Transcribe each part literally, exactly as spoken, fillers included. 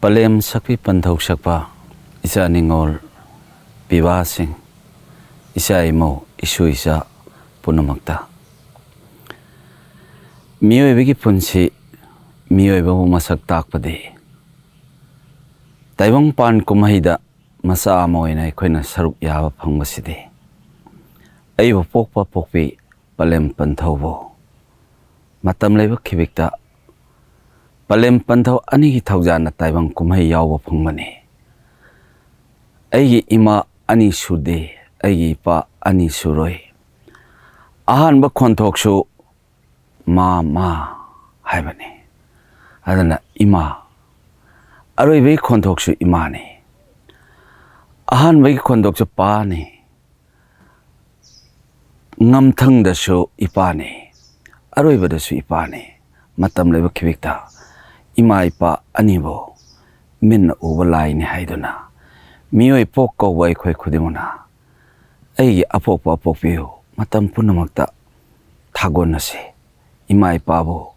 ꯄꯂꯦꯝ ꯁꯛꯄꯤ ꯄꯟꯊꯧ ꯁꯛꯄ ꯏꯆꯥ ꯅꯤꯉꯣꯜ ꯄꯤꯕꯥꯁꯤꯡ, ꯏꯆꯥ ꯏꯃꯧ ꯏꯁꯨ ꯏꯆꯥ ꯄꯨꯝꯅꯃꯛꯇ, ꯃꯤꯑꯣꯏꯕꯒꯤ ꯄꯨꯟꯁꯤ, ꯃꯤꯑꯣꯏꯕꯕꯨ ꯃꯁꯛ ꯇꯥꯛꯄꯗꯤ ꯇꯥꯏꯕꯪ ꯄꯥꯟ ꯀꯨꯝꯍꯩꯗ ꯃꯆꯥ ꯑꯃ ꯑꯣꯏꯅ ꯑꯩꯈꯣꯏꯅ ꯁꯔꯨꯛ ꯌꯥꯕ ꯐꯪꯕꯁꯤꯗꯤ ꯑꯩꯕꯨ ꯄꯣꯛꯄ ꯄꯣꯛꯄꯤ ꯄꯂꯦꯝ ꯄꯟꯊꯧꯕꯨ ꯃꯇꯝ ꯂꯩꯕ ꯈꯤꯕꯤꯛꯇ ꯄꯂꯦꯝ ꯄꯟꯊꯧ ꯑꯅꯤꯒꯤ ꯊꯧꯖꯥꯜꯅ ꯇꯥꯏꯕꯪ ꯀꯨꯝꯍꯩ ꯌꯥꯎꯕ ꯐꯪꯕꯅꯤ꯫ ꯑꯩꯒꯤ ꯏꯃꯥ ꯑꯅꯤ ꯁꯨꯗꯦ, ꯑꯩꯒꯤ ꯏꯄꯥ ꯑꯅꯤ ꯁꯨꯔꯣꯏ꯫ ꯑꯍꯥꯟꯕ ꯈꯣꯟꯊꯣꯛꯁꯨ ꯃꯥ ꯃꯥ ꯍꯥꯏꯕꯅꯤ꯫ ꯑꯗꯨꯅ ꯏꯃꯥ꯫ ꯑꯔꯣꯏꯕꯒꯤ ꯈꯣꯟꯊꯣꯛꯁꯨ ꯏꯃꯥꯅꯤ꯫ ꯑꯍꯥꯟꯕꯒꯤ ꯈꯣꯟꯊꯣꯛꯁꯨ ꯄꯥꯅꯤ꯫ ꯉꯝꯊꯪꯗꯁꯨ ꯏꯄꯥꯅꯤ, ꯑꯔꯣꯏꯕꯗꯁꯨ ꯏꯄꯥꯅꯤ꯫ ꯃꯇꯝ ꯂꯩꯕ ꯈꯤꯕꯤꯛꯇ ꯏꯃꯥ ꯏꯄꯥ ꯑꯅꯤꯕꯨ ꯃꯤꯠꯅ ꯎꯕ ꯂꯥꯏꯅꯤ ꯍꯥꯏꯗꯨꯅ ꯃꯤꯑꯣꯏ ꯄꯣꯛ ꯀꯧꯕ ꯑꯩꯈꯣꯏ ꯈꯨꯗꯤꯡꯃꯛꯅ ꯑꯩꯒꯤ ꯑꯄꯣꯛꯄ ꯑꯄꯣꯛꯄꯤꯕꯨ ꯃꯇꯝ ꯄꯨꯝꯅꯃꯛꯇ ꯊꯥꯒꯣꯟꯅꯁꯤ꯫ ꯏꯃꯥ ꯏꯄꯥꯕꯨ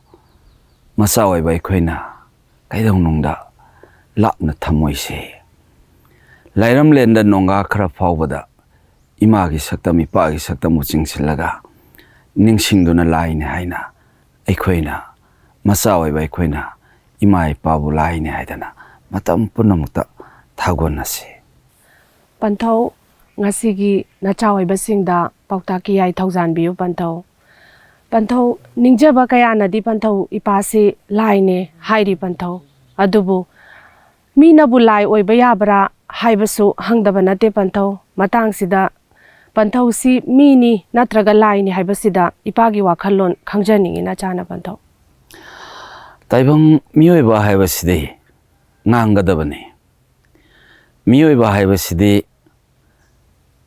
ꯃꯆꯥ ꯑꯣꯏꯕ ꯑꯩꯈꯣꯏꯅ ꯀꯩꯗꯧꯅꯨꯡꯗ ꯂꯥꯞꯅ ꯊꯝꯃꯣꯏꯁꯤ꯫ ꯂꯥꯏꯔꯝꯂꯦꯟꯗ ꯅꯣꯡꯒꯥ ꯈꯔ ꯐꯥꯎꯕꯗ ꯏꯃꯥꯒꯤ ꯁꯛꯇꯝ, ꯏꯄꯥꯒꯤ ꯁꯛꯇꯝꯕꯨ ꯆꯤꯡꯁꯤꯜꯂꯒ ꯅꯤꯡꯁꯤꯡꯗꯨꯅ ꯂꯥꯏꯅꯤ ꯍꯥꯏꯅ ꯑꯩꯈꯣꯏꯅ, ꯃꯆꯥ ꯑꯣꯏꯕ ꯑꯩꯈꯣꯏꯅ ꯏꯃꯥ ꯏꯄꯥꯕꯨ ꯂꯥꯏꯅꯤ ꯍꯥꯏꯗꯅ ꯃꯇꯝ ꯄꯨꯝꯅꯃꯛꯇ ꯊꯥꯒꯣꯟꯅꯁꯤ꯫ ꯄꯟꯊꯧ, ꯉꯁꯤꯒꯤ ꯅꯆꯥ ꯑꯣꯏꯕꯁꯤꯡꯗ ꯄꯥꯎꯇꯥꯛꯀꯤ ꯌꯥꯏ ꯊꯧꯖꯥꯟꯕꯤꯌꯨ ꯄꯟꯊꯧ꯫ ꯄꯟꯊꯧ, ꯅꯤꯡꯖꯕ ꯀꯌꯥꯅꯗꯤ ꯄꯟꯊꯧ ꯏꯄꯥꯁꯤ ꯂꯥꯏꯅꯦ ꯍꯥꯏꯔꯤ ꯄꯟꯊꯧ꯫ ꯑꯗꯨꯕꯨ ꯃꯤꯅꯕꯨ ꯂꯥꯏ ꯑꯣꯏꯕ ꯌꯥꯕ꯭ꯔꯥ ꯍꯥꯏꯕꯁꯨ ꯍꯪꯗꯕ ꯅꯠꯇꯦ ꯄꯟꯊꯧ꯫ ꯃꯇꯥꯡꯁꯤꯗ ꯄꯟꯊꯧꯁꯤ ꯃꯤꯅꯤ ꯅꯠꯇ꯭ꯔꯒ ꯂꯥꯏꯅꯤ ꯍꯥꯏꯕꯁꯤꯗ ꯏꯄꯥꯒꯤ ꯋꯥꯈꯜꯂꯣꯟ ꯈꯪꯖꯅꯤꯡꯉꯤ ꯅꯆꯥꯅ ꯄꯟꯊꯧ꯫ ꯇꯥꯏꯕꯪ ꯃꯤꯑꯣꯏꯕ ꯍꯥꯏꯕꯁꯤꯗꯤ ꯉꯥꯡꯒꯗꯕꯅꯤ꯫ ꯃꯤꯑꯣꯏꯕ ꯍꯥꯏꯕꯁꯤꯗꯤ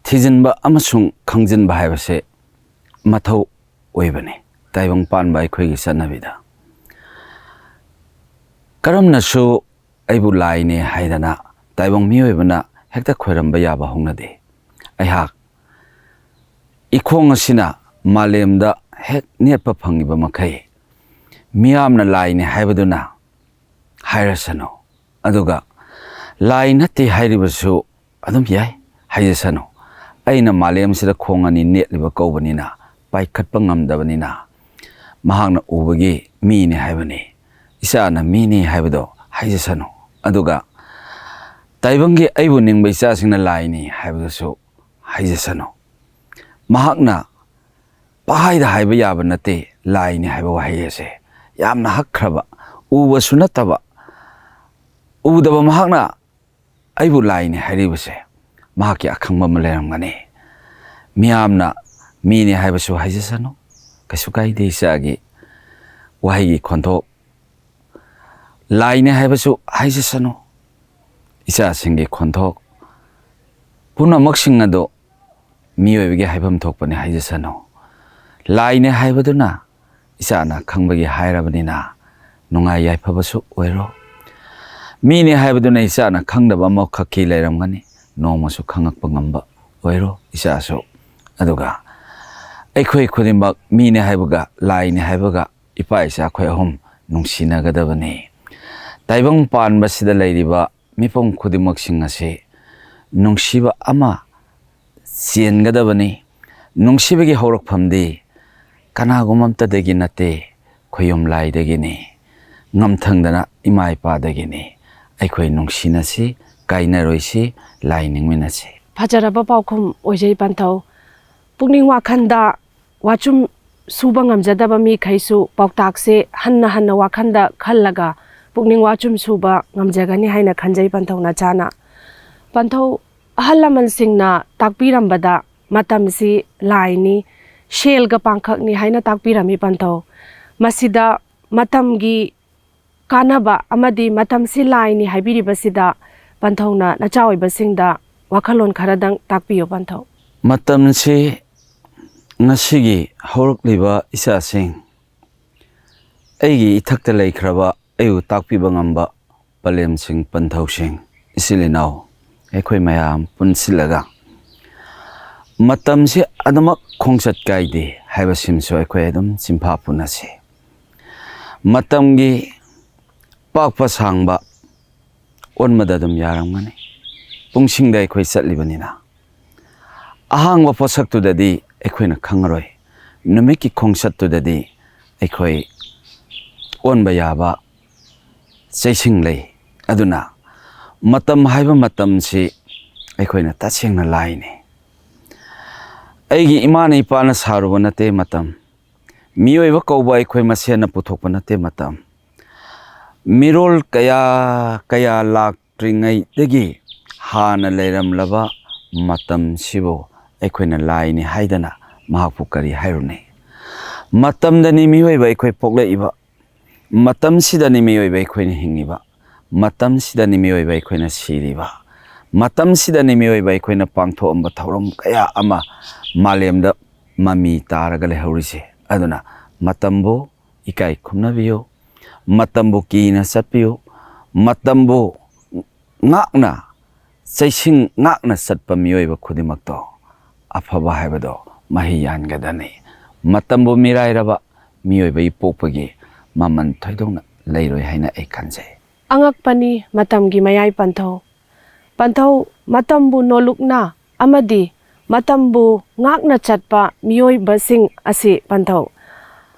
ꯊꯤꯖꯤꯟꯕ ꯑꯃꯁꯨꯡ ꯈꯪꯖꯤꯟꯕ ꯍꯥꯏꯕꯁꯦ ꯃꯊꯧ ꯑꯣꯏꯕꯅꯤ ꯇꯥꯏꯕꯪ ꯄꯥꯟꯕ ꯑꯩꯈꯣꯏꯒꯤ ꯆꯠꯅꯕꯤꯗ꯫ ꯀꯔꯝꯅꯁꯨ ꯑꯩꯕꯨ ꯂꯥꯏꯅꯦ ꯍꯥꯏꯗꯅ ꯇꯥꯏꯕꯪ ꯃꯤꯑꯣꯏꯕꯅ ꯍꯦꯛꯇ ꯈꯣꯏꯔꯝꯕ ꯌꯥꯕ ꯍꯧꯅꯗꯦ꯫ ꯑꯩꯍꯥꯛ ꯏꯈꯣꯡ ꯑꯁꯤꯅ ꯃꯥꯂꯦꯝꯗ ꯍꯦꯛ ꯅꯦꯠꯄ ꯐꯪꯉꯤꯕ ꯃꯈꯩ ꯃꯤꯌꯥꯝꯅ ꯂꯥꯏꯅꯦ ꯍꯥꯏꯕꯗꯨꯅ ꯍꯥꯏꯔꯁꯅꯨ꯫ ꯑꯗꯨꯒ ꯂꯥꯏ ꯅꯠꯇꯦ ꯍꯥꯏꯔꯤꯕꯁꯨ ꯑꯗꯨꯝ ꯌꯥꯏ, ꯍꯥꯏꯖꯁꯅꯨ꯫ ꯑꯩꯅ ꯃꯥꯂꯦꯝꯁꯤꯗ ꯈꯣꯡ ꯑꯅꯤ ꯅꯦꯠꯂꯤꯕ ꯀꯧꯕꯅꯤꯅ, ꯄꯥꯏꯈꯠꯄ ꯉꯝꯗꯕꯅꯤꯅ, ꯃꯍꯥꯛꯅ ꯎꯕꯒꯤ ꯃꯤꯅꯤ ꯍꯥꯏꯕꯅꯤ꯫ ꯏꯆꯥꯅ ꯃꯤꯅꯤ ꯍꯥꯏꯕꯗꯣ ꯍꯥꯏꯖꯁꯅꯨ꯫ ꯑꯗꯨꯒ ꯇꯥꯏꯕꯪꯒꯤ ꯑꯩꯕꯨ ꯅꯤꯡꯕ ꯏꯆꯥꯁꯤꯡꯅ ꯂꯥꯏꯅꯤ ꯍꯥꯏꯕꯗꯨꯁꯨ ꯍꯥꯏꯖꯁꯅꯨ꯫ ꯃꯍꯥꯛꯅ ꯄꯍꯥꯏꯗ ꯍꯥꯏꯕ ꯌꯥꯕ ꯅꯠꯇꯦ ꯂꯥꯏꯅꯤ ꯍꯥꯏꯕ ꯋꯥꯍꯩ ꯑꯁꯦ꯫ ꯌꯥꯝꯅ ꯍꯛꯈ꯭ꯔꯕ, ꯎꯕꯁꯨ ꯅꯠꯇꯕ, ꯎꯗꯕ ꯃꯍꯥꯛꯅ ꯑꯩꯕꯨ ꯂꯥꯏꯅꯤ ꯍꯥꯏꯔꯤꯕꯁꯦ, ꯃꯍꯥꯛꯀꯤ ꯑꯈꯪꯕ ꯑꯃ ꯂꯩꯔꯝꯒꯅꯤ꯫ ꯃꯤꯌꯥꯝꯅ ꯃꯤꯅꯤ ꯍꯥꯏꯕꯁꯨ ꯍꯥꯏꯖꯁꯅꯨ, ꯀꯩꯁꯨ ꯀꯥꯏꯗꯦ꯫ ꯏꯆꯥꯒꯤ ꯋꯥꯍꯩꯒꯤ ꯈꯣꯟꯊꯣꯛ, ꯂꯥꯏꯅꯤ ꯍꯥꯏꯕꯁꯨ ꯍꯥꯏꯖꯁꯅꯨ, ꯏꯆꯥꯁꯤꯡꯒꯤ ꯈꯣꯟꯊꯣꯛ ꯄꯨꯝꯅꯃꯛꯁꯤꯡ ꯑꯗꯨ ꯃꯤꯑꯣꯏꯕꯒꯤ ꯍꯥꯏꯐꯝ ꯊꯣꯛꯄꯅꯤ ꯍꯥꯏꯖꯁꯅꯨ꯫ ꯂꯥꯏꯅꯤ ꯍꯥꯏꯕꯗꯨꯅ ꯏꯆꯥꯅ ꯈꯪꯕꯒꯤ ꯍꯥꯏꯔꯕꯅꯤꯅ ꯅꯨꯡꯉꯥꯏ ꯌꯥꯏꯐꯕꯁꯨ ꯑꯣꯏꯔꯣ꯫ ꯃꯤꯅꯤ ꯍꯥꯏꯕꯗꯨꯅ ꯏꯆꯥꯅ ꯈꯪꯗꯕ ꯑꯃꯈꯛꯀꯤ ꯂꯩꯔꯝꯒꯅꯤ, ꯅꯣꯡꯃꯁꯨ ꯈꯪꯉꯛꯄ ꯉꯝꯕ ꯑꯣꯏꯔꯣ ꯏꯆꯥꯁꯨ꯫ ꯑꯗꯨꯒ ꯑꯩꯈꯣꯏ ꯈꯨꯗꯤꯡꯃꯛ ꯃꯤꯅꯤ ꯍꯥꯏꯕꯒ ꯂꯥꯏꯅꯤ ꯍꯥꯏꯕꯒ ꯏꯄꯥ ꯏꯆꯥ ꯑꯩꯈꯣꯏ ꯑꯍꯨꯝ ꯅꯨꯡꯁꯤꯅꯒꯗꯕꯅꯤ꯫ ꯇꯥꯏꯕꯪ ꯄꯥꯟꯕꯁꯤꯗ ꯂꯩꯔꯤꯕ ꯃꯤꯄꯨꯝ ꯈꯨꯗꯤꯡꯃꯛꯁꯤꯡ ꯑꯁꯤ ꯅꯨꯡꯁꯤꯕ ꯑꯃ ꯆꯦꯟꯒꯗꯕꯅꯤ꯫ ꯅꯨꯡꯁꯤꯕꯒꯤ ꯍꯧꯔꯛꯐꯝꯗꯤ ꯀꯅꯥꯒꯨꯝꯕ ꯑꯝꯇꯗꯒꯤ ꯅꯠꯇꯦ, ꯈꯣꯏꯌꯨꯝ ꯂꯥꯏꯗꯒꯤꯅꯤ꯫ ꯉꯝꯊꯪꯗꯅ ꯏꯃꯥ ꯏꯄꯥꯗꯒꯤꯅꯤ꯫ ꯑꯩꯈꯣꯏ ꯅꯨꯡꯁꯤꯅꯁꯤ, ꯀꯥꯏꯅꯔꯣꯏꯁꯤ, ꯂꯥꯏ ꯅꯤꯡꯃꯤꯟꯅꯁꯤ꯫ ꯐꯖꯔꯕ ꯄꯥꯎꯈꯨꯝ ꯑꯣꯏꯖꯩ ꯄꯟꯊꯧ꯫ ꯄꯨꯛꯅꯤꯡ ꯋꯥꯈꯟꯗ ꯋꯥꯆꯨꯝ ꯁꯨꯕ ꯉꯝꯖꯗꯕ ꯃꯤꯈꯩꯁꯨ ꯄꯥꯎꯇꯥꯛꯁꯦ ꯍꯟꯅ ꯍꯟꯅ ꯋꯥꯈꯟꯗ ꯈꯜꯂꯒ ꯄꯨꯛꯅꯤꯡ ꯋꯥꯆꯨꯝ ꯁꯨꯕ ꯉꯝꯖꯒꯅꯤ ꯍꯥꯏꯅ ꯈꯟꯖꯩ ꯄꯟꯊꯧ ꯅꯆꯥꯅ꯫ ꯄꯟꯊꯧ, ꯑꯍꯜ ꯂꯃꯟꯁꯤꯡꯅ ꯇꯥꯛꯄꯤꯔꯝꯕꯗ ꯃꯇꯝꯁꯤ ꯂꯥꯏꯅꯤ, ꯁꯦꯜꯒ ꯄꯥꯡꯈꯛꯅꯤ ꯍꯥꯏꯅ ꯇꯥꯛꯄꯤꯔꯝꯃꯤ ꯄꯟꯊꯧ꯫ ꯃꯁꯤꯗ ꯃꯇꯝꯒꯤ ꯀꯥꯟꯅꯕ ꯑꯃꯗꯤ ꯃꯇꯝꯁꯤ ꯂꯥꯏꯅꯤ ꯍꯥꯏꯕꯤꯔꯤꯕꯁꯤꯗ ꯄꯟꯊꯧꯅ ꯅꯆꯥ ꯑꯣꯏꯕꯁꯤꯡꯗ ꯋꯥꯈꯜꯂꯣꯟ ꯈꯔꯗꯪ ꯇꯥꯛꯄꯤꯌꯨ ꯄꯟꯊꯧ꯫ ꯃꯇꯝꯁꯤ ꯉꯁꯤꯒꯤ ꯍꯧꯔꯛꯂꯤꯕ ꯏꯆꯥꯁꯤꯡ, ꯑꯩꯒꯤ ꯏꯊꯛꯇ ꯂꯩꯈ꯭ꯔꯕ, ꯑꯩꯕꯨ ꯇꯥꯛꯄꯤꯕ ꯉꯝꯕ ꯄꯂꯦꯝꯁꯤꯡ, ꯄꯟꯊꯧꯁꯤꯡ, ꯏꯆꯤꯜ ꯏꯅꯥꯎ, ꯑꯩꯈꯣꯏ ꯃꯌꯥꯝ ꯄꯨꯟꯁꯤꯜꯂꯒ ꯃꯇꯝꯁꯤ ꯑꯗꯨꯃꯛ ꯈꯣꯡꯆꯠ ꯀꯥꯏꯗꯦ ꯍꯥꯏꯕꯁꯤꯃꯁꯨ ꯑꯩꯈꯣꯏ ꯑꯗꯨꯝ ꯆꯤꯟꯐꯥ ꯄꯨꯅꯁꯤ꯫ ꯃꯇꯝꯒꯤ ꯄꯥꯛꯄ ꯁꯥꯡꯕ, ꯑꯣꯟꯕꯗ ꯑꯗꯨꯝ ꯌꯥꯔꯝꯒꯅꯤ꯫ ꯄꯨꯡꯁꯤꯡꯗ ꯑꯩꯈꯣꯏ ꯆꯠꯂꯤꯕꯅꯤꯅ꯫ ꯑꯍꯥꯡꯕ ꯄꯣꯠꯁꯛꯇꯨꯗꯗꯤ ꯑꯩꯈꯣꯏꯅ ꯈꯪꯉꯔꯣꯏ꯫ ꯅꯨꯃꯤꯠꯀꯤ ꯈꯣꯡꯆꯠꯇꯨꯗꯗꯤ ꯑꯩꯈꯣꯏ ꯑꯣꯟꯕ ꯌꯥꯕ ꯆꯩꯁꯤꯡ ꯂꯩ꯫ ꯑꯗꯨꯅ ꯃꯇꯝ ꯍꯥꯏꯕ ꯃꯇꯝꯁꯤ ꯑꯩꯈꯣꯏꯅ ꯇꯁꯦꯡꯅ ꯂꯥꯏꯅꯤ꯫ ꯑꯩꯒꯤ ꯏꯃꯥꯅ ꯏꯄꯥꯅ ꯁꯥꯔꯨꯕ ꯅꯠꯇꯦ ꯃꯇꯝ꯫ ꯃꯤꯑꯣꯏꯕ ꯀꯧꯕ ꯑꯩꯈꯣꯏ ꯃꯁꯦꯟꯅ ꯄꯨꯊꯣꯛꯄ ꯅꯠꯇꯦ ꯃꯇꯝ꯫ ꯃꯤꯔꯣꯜ ꯀꯌꯥ ꯀꯌꯥ ꯂꯥꯛꯇ꯭ꯔꯤꯉꯩꯗꯒꯤ ꯍꯥꯟꯅ ꯂꯩꯔꯝꯂꯕ ꯃꯇꯝꯁꯤꯕꯨ ꯑꯩꯈꯣꯏꯅ ꯂꯥꯏꯅꯤ ꯍꯥꯏꯗꯅ ꯃꯍꯥꯛꯄꯨ ꯀꯔꯤ ꯍꯥꯏꯔꯨꯅꯤ? ꯃꯇꯝꯗꯅꯤ ꯃꯤꯑꯣꯏꯕ ꯑꯩꯈꯣꯏ ꯄꯣꯛꯂꯛꯏꯕ, ꯃꯇꯝꯁꯤꯗꯅꯤ ꯃꯤꯑꯣꯏꯕ ꯑꯩꯈꯣꯏꯅ ꯍꯤꯡꯉꯤꯕ, ꯃꯇꯝꯁꯤꯗꯅꯤ ꯃꯤꯑꯣꯏꯕ ꯑꯩꯈꯣꯏꯅ ꯁꯤꯔꯤꯕ, ꯃꯇꯝꯁꯤꯗꯅꯤ ꯃꯤꯑꯣꯏꯕ ꯑꯩꯈꯣꯏꯅ ꯄꯥꯡꯊꯣꯛꯑꯝꯕ ꯊꯧꯔꯝ ꯀꯌꯥ ꯑꯃ ꯃꯥꯂꯦꯝꯗ ꯃꯃꯤ ꯇꯥꯔꯒ ꯂꯩꯍꯧꯔꯤꯁꯦ꯫ ꯑꯗꯨꯅ ꯃꯇꯝꯕꯨ ꯏꯀꯥꯏ ꯈꯨꯝꯅꯕꯤꯌꯨ, ꯃꯇꯝꯕꯨ ꯀꯤꯅ ꯆꯠꯄꯤꯌꯨ, ꯃꯇꯝꯕꯨ ꯉꯥꯛꯅ, ꯆꯩꯁꯤꯡ ꯉꯥꯛꯅ ꯆꯠꯄ ꯃꯤꯑꯣꯏꯕ ꯈꯨꯗꯤꯡꯃꯛꯇꯣ ꯑꯐꯕ ꯍꯥꯏꯕꯗꯣ ꯃꯍꯩ ꯌꯥꯟꯒꯗꯅꯤ꯫ ꯃꯇꯝꯕꯨ ꯃꯤꯔꯥꯏꯔꯕ ꯃꯤꯑꯣꯏꯕꯒꯤ ꯄꯣꯛꯄꯒꯤ ꯃꯃꯜ ꯊꯣꯏꯗꯣꯛꯅ ꯂꯩꯔꯣꯏ ꯍꯥꯏꯅ ꯑꯩ ꯈꯟꯖꯩ꯫ ꯑꯉꯛꯄꯅꯤ ꯃꯇꯝꯒꯤ ꯃꯌꯥꯏ ꯄꯟꯊꯧ꯫ ꯄꯟꯊꯧ, ꯃꯇꯝꯕꯨ ꯅꯣꯂꯨꯛꯅ ꯑꯃꯗꯤ ꯃꯇꯝꯕꯨ ꯉꯥꯛꯅ ꯆꯠꯄ ꯃꯤꯑꯣꯏꯕꯁꯤꯡ ꯑꯁꯤ ꯄꯟꯊꯧ꯫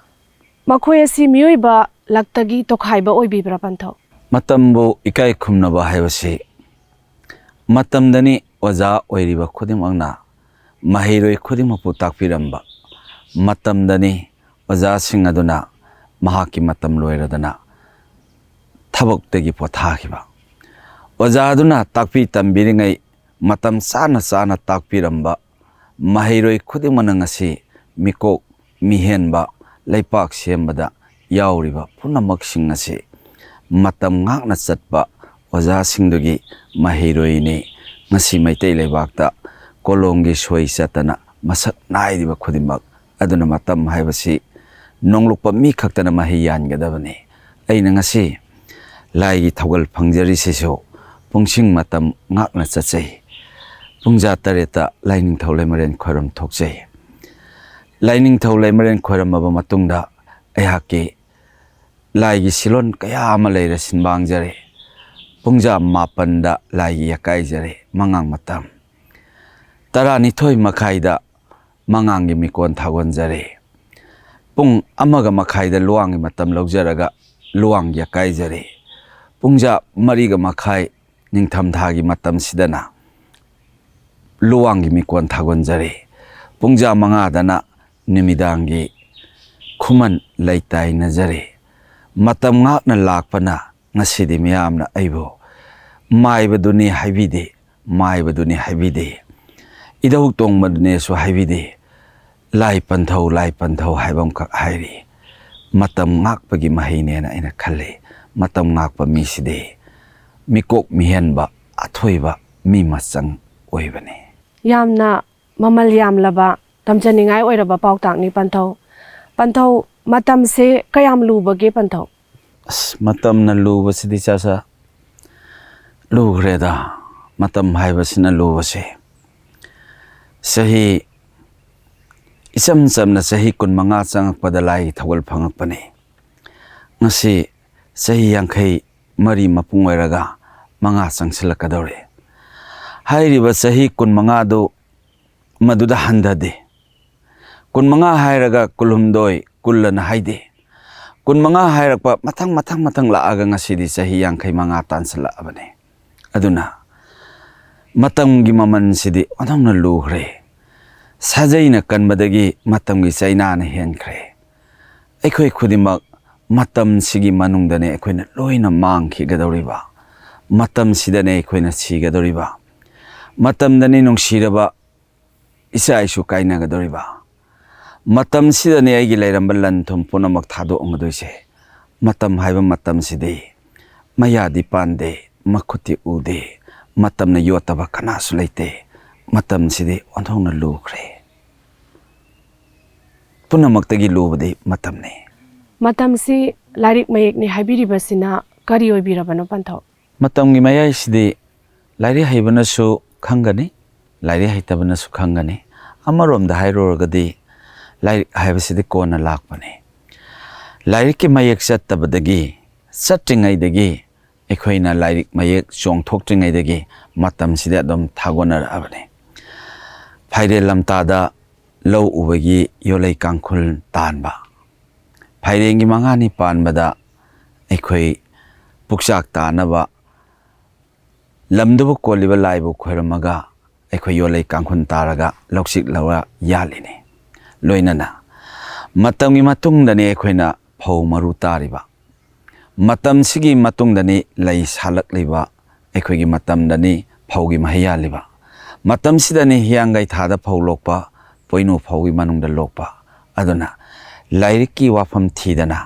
ꯃꯈꯣꯏ ꯑꯁꯤ ꯃꯤꯑꯣꯏꯕ ꯂꯛꯇꯒꯤ ꯇꯣꯈꯥꯏꯕ ꯑꯣꯏꯕꯤꯕ꯭ꯔꯥ ꯄꯟꯊꯧ? ꯃꯇꯝꯕꯨ ꯏꯀꯥꯏ ꯈꯨꯝꯅꯕ ꯍꯥꯏꯕꯁꯤ ꯃꯇꯝꯗꯅꯤ ꯑꯣꯖꯥ ꯑꯣꯏꯔꯤꯕ ꯈꯨꯗꯤꯡꯃꯛꯅ ꯃꯍꯩꯔꯣꯏ ꯈꯨꯗꯤꯡꯃꯛꯄꯨ ꯇꯥꯛꯄꯤꯔꯝꯕ꯫ ꯃꯇꯝꯗꯅꯤ ꯑꯣꯖꯥꯁꯤꯡ ꯑꯗꯨꯅ ꯃꯍꯥꯛꯀꯤ ꯃꯇꯝ ꯂꯣꯏꯔꯗꯅ ꯊꯕꯛꯇꯒꯤ ꯄꯣꯊꯥꯈꯤꯕ꯫ ꯑꯣꯖꯥ ꯑꯗꯨꯅ ꯇꯥꯛꯄꯤ ꯇꯝꯕꯤꯔꯤꯉꯩ ꯃꯇꯝ ꯆꯥꯅ ꯆꯥꯅ ꯇꯥꯛꯄꯤꯔꯝꯕ ꯃꯍꯩꯔꯣꯏ ꯈꯨꯗꯤꯡꯃꯛꯅ ꯉꯁꯤ ꯃꯤꯀꯣꯛ ꯃꯤꯍꯦꯟꯕ ꯂꯩꯄꯥꯛ ꯁꯦꯝꯕꯗ ꯌꯥꯎꯔꯤꯕ ꯄꯨꯝꯅꯃꯛꯁꯤꯡ ꯑꯁꯤ ꯃꯇꯝ ꯉꯥꯛꯅ ꯆꯠꯄ ꯑꯣꯖꯥꯁꯤꯡꯗꯨꯒꯤ ꯃꯍꯩꯔꯣꯏꯅꯤ꯫ ꯉꯁꯤ ꯃꯩꯇꯩ ꯂꯩꯕꯥꯛꯇ ꯀꯣꯂꯣꯝꯒꯤ ꯁꯣꯏ ꯆꯠꯇꯅ ꯃꯁꯛ ꯅꯥꯏꯔꯤꯕ ꯈꯨꯗꯤꯡꯃꯛ꯫ ꯑꯗꯨꯅ ꯃꯇꯝ ꯍꯥꯏꯕꯁꯤ ꯅꯣꯡꯂꯨꯛꯄ ꯃꯤ ꯈꯛꯇꯅ ꯃꯍꯩ ꯌꯥꯟꯒꯗꯕꯅꯤ꯫ ꯑꯩꯅ ꯉꯁꯤ ꯂꯥꯏꯒꯤ ꯊꯧꯒꯜ ꯐꯪꯖꯔꯤꯁꯤꯁꯨ ꯄꯨꯡꯁꯤꯡ ꯃꯇꯝ ꯉꯥꯛꯅ ꯆꯠꯆꯩ꯫ ꯄꯨꯡꯖꯥ ꯇꯔꯦꯠꯇ ꯂꯥꯏꯅꯤꯡꯊꯧ ꯂꯩꯃꯔꯦꯟ ꯈꯣꯏꯔꯝ ꯊꯣꯛꯆꯩ꯫ ꯂꯥꯏꯅꯤꯡꯊꯧ ꯂꯩꯃꯔꯦꯟ ꯈꯣꯏꯔꯝꯃꯕ ꯃꯇꯨꯡꯗ ꯑꯩꯍꯥꯛꯀꯤ ꯂꯥꯏꯒꯤ ꯁꯤꯂꯣꯟ ꯀꯌꯥ ꯑꯃ ꯂꯩꯔꯦ ꯁꯤꯟꯕꯥꯡꯖꯔꯦ꯫ ꯄꯨꯡꯖꯥ ꯃꯥꯄꯟꯗ ꯂꯥꯏꯒꯤ ꯌꯥꯀꯥꯏꯖꯔꯦ, ꯃꯉꯥꯡ ꯃꯇꯝ꯫ ꯇꯔꯥꯅꯤꯊꯣꯏ ꯃꯈꯥꯏꯗ ꯃꯉꯥꯡꯒꯤ ꯃꯤꯀꯣꯟ ꯊꯥꯒꯣꯟꯖꯔꯦ꯫ ꯄꯨꯡ ꯑꯃꯒ ꯃꯈꯥꯏꯗ ꯂꯨꯋꯥꯡꯒꯤ ꯃꯇꯝ ꯂꯧꯖꯔꯒ ꯂꯨꯋꯥꯡ ꯌꯥꯀꯥꯏꯖꯔꯦ꯫ ꯄꯨꯡꯖꯥ ꯃꯔꯤꯒ ꯃꯈꯥꯏ ꯅꯤꯡꯊꯝꯊꯥꯒꯤ ꯃꯇꯝꯁꯤꯗꯅ ꯂꯨꯋꯥꯡꯒꯤ ꯃꯤꯀꯣꯟ ꯊꯥꯒꯣꯟꯖꯔꯦ꯫ ꯄꯨꯡꯖꯥ ꯃꯉꯥꯗꯅ ꯅꯨꯃꯤꯗꯥꯡꯒꯤ ꯈꯨꯃꯟ ꯂꯩꯇꯥꯏꯅꯖꯔꯦ꯫ ꯃꯇꯝ ꯉꯥꯛꯅ ꯂꯥꯛꯄꯅ ꯉꯁꯤꯗꯤ ꯃꯤꯌꯥꯝꯅ ꯑꯩꯕꯨ ꯃꯥꯏꯕꯗꯨꯅꯤ ꯍꯥꯏꯕꯤꯗꯦ, ꯃꯥꯏꯕꯗꯨꯅꯤ ꯍꯥꯏꯕꯤꯗꯦ, ꯏꯙꯧ ꯇꯣꯡꯕꯗꯨꯅꯦꯁꯨ ꯍꯥꯏꯕꯤꯗꯦ꯫ ꯂꯥꯏ ꯄꯟꯊꯧ, ꯂꯥꯏ ꯄꯟꯊꯧ ꯍꯥꯏꯕ ꯑꯃꯈꯛ ꯍꯥꯏꯔꯤ꯫ ꯃꯇꯝ ꯉꯥꯛꯄꯒꯤ ꯃꯍꯩꯅꯦꯅ ꯑꯩꯅ ꯈꯜꯂꯤ꯫ ꯃꯇꯝ ꯉꯥꯛꯄ ꯃꯤꯁꯤꯗꯤ ꯃꯤꯀꯣꯛ ꯃꯤꯍꯦꯟꯕ, ꯑꯊꯣꯏꯕ ꯃꯤ ꯃꯆꯪ ꯑꯣꯏꯕꯅꯤ꯫ ꯌꯥꯝꯅ ꯃꯃꯜ ꯌꯥꯝꯂꯕ, ꯇꯝꯖꯅꯤꯡꯉꯥꯏ ꯑꯣꯏꯔꯕ ꯄꯥꯎꯇꯥꯛꯅꯤ ꯄꯟꯊꯧ꯫ ꯄꯟꯊꯧ, ꯃꯇꯝꯁꯦ ꯀꯌꯥꯝ ꯂꯨꯕꯒꯦ ꯄꯟꯊꯧ? ꯑꯁ, ꯃꯇꯝꯅ ꯂꯨꯕꯁꯤꯗꯤ ꯆꯥꯆꯥ ꯂꯨꯈ꯭ꯔꯦꯗ꯫ ꯃꯇꯝ ꯍꯥꯏꯕꯁꯤꯅ ꯂꯨꯕꯁꯦ꯫ ꯆꯍꯤ ꯏꯆꯝ ꯆꯝꯅ ꯆꯍꯤ ꯀꯨꯟꯃꯉꯥ ꯆꯪꯉꯛꯄꯗ ꯂꯥꯏꯒꯤ ꯊꯧꯒꯜ ꯐꯪꯉꯛꯄꯅꯤ꯫ ꯉꯁꯤ ꯆꯍꯤ ꯌꯥꯡꯈꯩ ꯃꯔꯤ ꯃꯄꯨꯡ ꯑꯣꯏꯔꯒ ꯃꯉꯥ ꯆꯪꯁꯤꯜꯂꯛꯀꯗꯧꯔꯦ꯫ ꯍꯥꯏꯔꯤꯕ ꯆꯍꯤ ꯀꯨꯟꯃꯉꯥꯗꯨ ꯃꯗꯨꯗ ꯍꯟꯊꯗꯦ꯫ ꯀꯨꯟꯃꯉꯥ ꯍꯥꯏꯔꯒ ꯀꯨꯟꯍꯨꯝꯗꯣꯏ, ꯀꯨꯜ ꯑꯅ ꯍꯥꯏꯗꯦ꯫ ꯀꯨꯟꯃꯉꯥ ꯍꯥꯏꯔꯛꯄ ꯃꯊꯪ, ꯃꯊꯪ, ꯃꯊꯪ ꯂꯥꯛꯑꯒ ꯉꯁꯤꯗꯤ ꯆꯍꯤ ꯌꯥꯡꯈꯩ ꯃꯉꯥ ꯇꯥꯟꯁꯤꯜꯂꯛꯑꯕꯅꯦ꯫ ꯑꯗꯨꯅ ꯃꯇꯝꯒꯤ ꯃꯃꯜꯁꯤꯗꯤ ꯑꯣꯟꯊꯣꯛꯅ ꯂꯨꯈ꯭ꯔꯦ꯫ ꯁꯥꯖꯩꯅ ꯀꯟꯕꯗꯒꯤ ꯃꯇꯝꯒꯤ ꯆꯩꯅꯥꯅ ꯍꯦꯟꯈ꯭ꯔꯦ꯫ ꯑꯩꯈꯣꯏ ꯈꯨꯗꯤꯡꯃꯛ ꯃꯇꯝꯁꯤꯒꯤ ꯃꯅꯨꯡꯗꯅꯦ ꯑꯩꯈꯣꯏꯅ ꯂꯣꯏꯅ ꯃꯥꯡꯈꯤꯒꯗꯧꯔꯤꯕ꯫ ꯃꯇꯝꯁꯤꯗꯅꯦ ꯑꯩꯈꯣꯏꯅ ꯁꯤꯒꯗꯧꯔꯤꯕ꯫ ꯃꯇꯝꯗꯅꯤ ꯅꯨꯡꯁꯤꯔꯕ ꯏꯆꯥ ꯏꯁꯨ ꯀꯥꯏꯅꯒꯗꯧꯔꯤꯕ꯫ ꯃꯇꯝꯁꯤꯗꯅꯦ ꯑꯩꯒꯤ ꯂꯩꯔꯝꯕ ꯂꯟ ꯊꯨꯝ ꯄꯨꯝꯅꯃꯛ ꯊꯥꯗꯣꯛꯑꯝꯒꯗꯣꯏꯁꯦ꯫ ꯃꯇꯝ ꯍꯥꯏꯕ ꯃꯇꯝꯁꯤꯗꯤ ꯃꯌꯥꯗꯤ ꯄꯥꯟꯗꯦ, ꯃꯈꯨꯠꯇꯤ ꯎꯗꯦ꯫ ꯃꯇꯝꯅ ꯌꯣꯠꯇꯕ ꯀꯅꯥꯁꯨ ꯂꯩꯇꯦ꯫ ꯃꯇꯝꯁꯤꯗꯤ ꯑꯣꯟꯊꯣꯛꯅ ꯂꯨꯈ꯭ꯔꯦ꯫ ꯄꯨꯝꯅꯃꯛꯇꯒꯤ ꯂꯨꯕꯗꯤ ꯃꯇꯝꯅꯤ꯫ ꯃꯇꯝꯁꯤ ꯂꯥꯏꯔꯤꯛ ꯃꯌꯦꯛꯅꯤ ꯍꯥꯏꯕꯤꯔꯤꯕꯁꯤꯅ ꯀꯔꯤ ꯑꯣꯏꯕꯤꯔꯕꯅꯣ ꯄꯟꯊꯧ? ꯃꯇꯝꯒꯤ ꯃꯌꯥꯏꯁꯤꯗꯤ ꯂꯥꯏꯔꯤꯛ ꯍꯩꯕꯅꯁꯨ ꯈꯪꯒꯅꯤ, ꯂꯥꯏꯔꯤꯛ ꯍꯩꯇꯕꯅꯁꯨ ꯈꯪꯒꯅꯤ꯫ ꯑꯃꯔꯣꯝꯗ ꯍꯥꯏꯔꯨꯔꯒꯗꯤ ꯂꯥꯏꯔꯤꯛ ꯍꯥꯏꯕꯁꯤꯗꯤ ꯀꯣꯟꯅ ꯂꯥꯛꯄꯅꯤ꯫ ꯂꯥꯏꯔꯤꯛꯀꯤ ꯃꯌꯦꯛ ꯆꯠꯇꯕꯗꯒꯤ, ꯆꯠꯇ꯭ꯔꯤꯉꯩꯗꯒꯤ ꯑꯩꯈꯣꯏꯅ ꯂꯥꯏꯔꯤꯛ ꯃꯌꯦꯛ ꯆꯣꯡꯊꯣꯛꯇ꯭ꯔꯤꯉꯩꯗꯒꯤ ꯃꯇꯝꯁꯤꯗ ꯑꯗꯨꯝ ꯊꯥꯒꯣꯟꯅꯔꯛꯑꯕꯅꯤ꯫ ꯐꯥꯏꯔꯦꯜ ꯂꯝꯇꯥꯗ ꯂꯧ ꯎꯕꯒꯤ ꯌꯣꯂꯩ ꯀꯥꯡꯈꯨꯜ ꯇꯥꯟꯕ, ꯐꯥꯏꯔꯦꯟꯒꯤ ꯃꯉꯥꯅꯤ ꯄꯥꯟꯕꯗ ꯑꯩꯈꯣꯏ ꯄꯨꯛꯆꯥꯛ ꯇꯥꯅꯕ ꯂꯝꯗꯨꯕꯨ ꯀꯣꯜꯂꯤꯕ ꯂꯥꯏꯕꯨ ꯈꯣꯏꯔꯝꯃꯒ ꯑꯩꯈꯣꯏ ꯌꯣꯂꯩ ꯀꯥꯡꯈꯨꯜ ꯇꯥꯔꯒ ꯂꯧꯁꯤꯛ ꯂꯧꯔ ꯌꯥꯜꯂꯤꯅꯤ꯫ ꯂꯣꯏꯅꯅ ꯃꯇꯝꯒꯤ ꯃꯇꯨꯡꯗꯅꯤ ꯑꯩꯈꯣꯏꯅ ꯐꯧ ꯃꯔꯨ ꯇꯥꯔꯤꯕ, ꯃꯇꯝꯁꯤꯒꯤ ꯃꯇꯨꯡꯗꯅꯤ ꯂꯩ ꯁꯥꯠꯂꯛꯂꯤꯕ, ꯑꯩꯈꯣꯏꯒꯤ ꯃꯇꯝꯗꯅꯤ ꯐꯧꯒꯤ ꯃꯍꯩ ꯌꯥꯜꯂꯤꯕ, ꯃꯇꯝꯁꯤꯗꯅꯤ ꯍꯤꯌꯥꯡꯒꯩ ꯊꯥꯗ ꯐꯧ ꯂꯣꯛꯄ, ꯄꯣꯏꯅꯨ ꯐꯧꯒꯤ ꯃꯅꯨꯡꯗ ꯂꯣꯛꯄ꯫ ꯑꯗꯨꯅ ꯂꯥꯏꯔꯤꯛꯀꯤ ꯋꯥꯐꯝ ꯊꯤꯗꯅ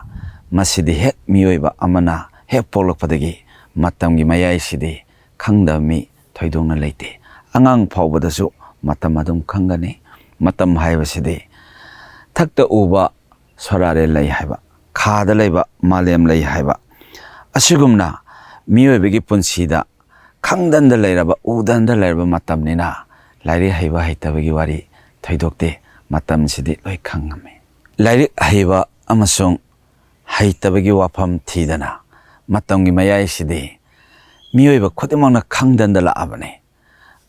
ꯃꯁꯤꯗꯤ ꯍꯦꯛ ꯃꯤꯑꯣꯏꯕ ꯑꯃꯅ ꯍꯦꯛ ꯄꯣꯛꯂꯛꯄꯗꯒꯤ ꯃꯇꯝꯒꯤ ꯃꯌꯥꯏꯁꯤꯗꯤ ꯈꯪꯗꯕ ꯃꯤ ꯊꯣꯏꯗꯣꯛꯅ ꯂꯩꯇꯦ꯫ ꯑꯉꯥꯡ ꯐꯥꯎꯕꯗꯁꯨ ꯃꯇꯝ ꯑꯗꯨꯝ ꯈꯪꯒꯅꯤ꯫ ꯃꯇꯝ ꯍꯥꯏꯕꯁꯤꯗꯤ ꯊꯛꯇ ꯎꯕ ꯁꯣꯔꯥꯔꯦꯜ ꯂꯩ ꯍꯥꯏꯕ, ꯈꯥꯗ ꯂꯩꯕ ꯃꯥꯂꯦꯝ ꯂꯩ ꯍꯥꯏꯕ, ꯑꯁꯤꯒꯨꯝꯅ ꯃꯤꯑꯣꯏꯕꯒꯤ ꯄꯨꯟꯁꯤꯗ ꯈꯪꯗꯅꯗ ꯂꯩꯔꯕ, ꯎꯗꯅꯗ ꯂꯩꯔꯕ ꯃꯇꯝꯅꯤꯅ ꯂꯥꯏꯔꯤꯛ ꯍꯩꯕ ꯍꯩꯇꯕꯒꯤ ꯋꯥꯔꯤ ꯊꯣꯏꯗꯣꯛꯇꯦ꯫ ꯃꯇꯝꯁꯤꯗꯤ ꯂꯣꯏ ꯈꯪꯉꯝꯃꯤ꯫ ꯂꯥꯏꯔꯤꯛ ꯍꯩꯕ ꯑꯃꯁꯨꯡ ꯍꯩꯇꯕꯒꯤ ꯋꯥꯐꯝ ꯊꯤꯗꯅ ꯃꯇꯝꯒꯤ ꯃꯌꯥꯏꯁꯤꯗꯤ ꯃꯤꯑꯣꯏꯕ ꯈꯨꯗꯤꯡꯃꯛꯅ ꯈꯪꯗꯅꯗ ꯂꯥꯛꯑꯕꯅꯤ꯫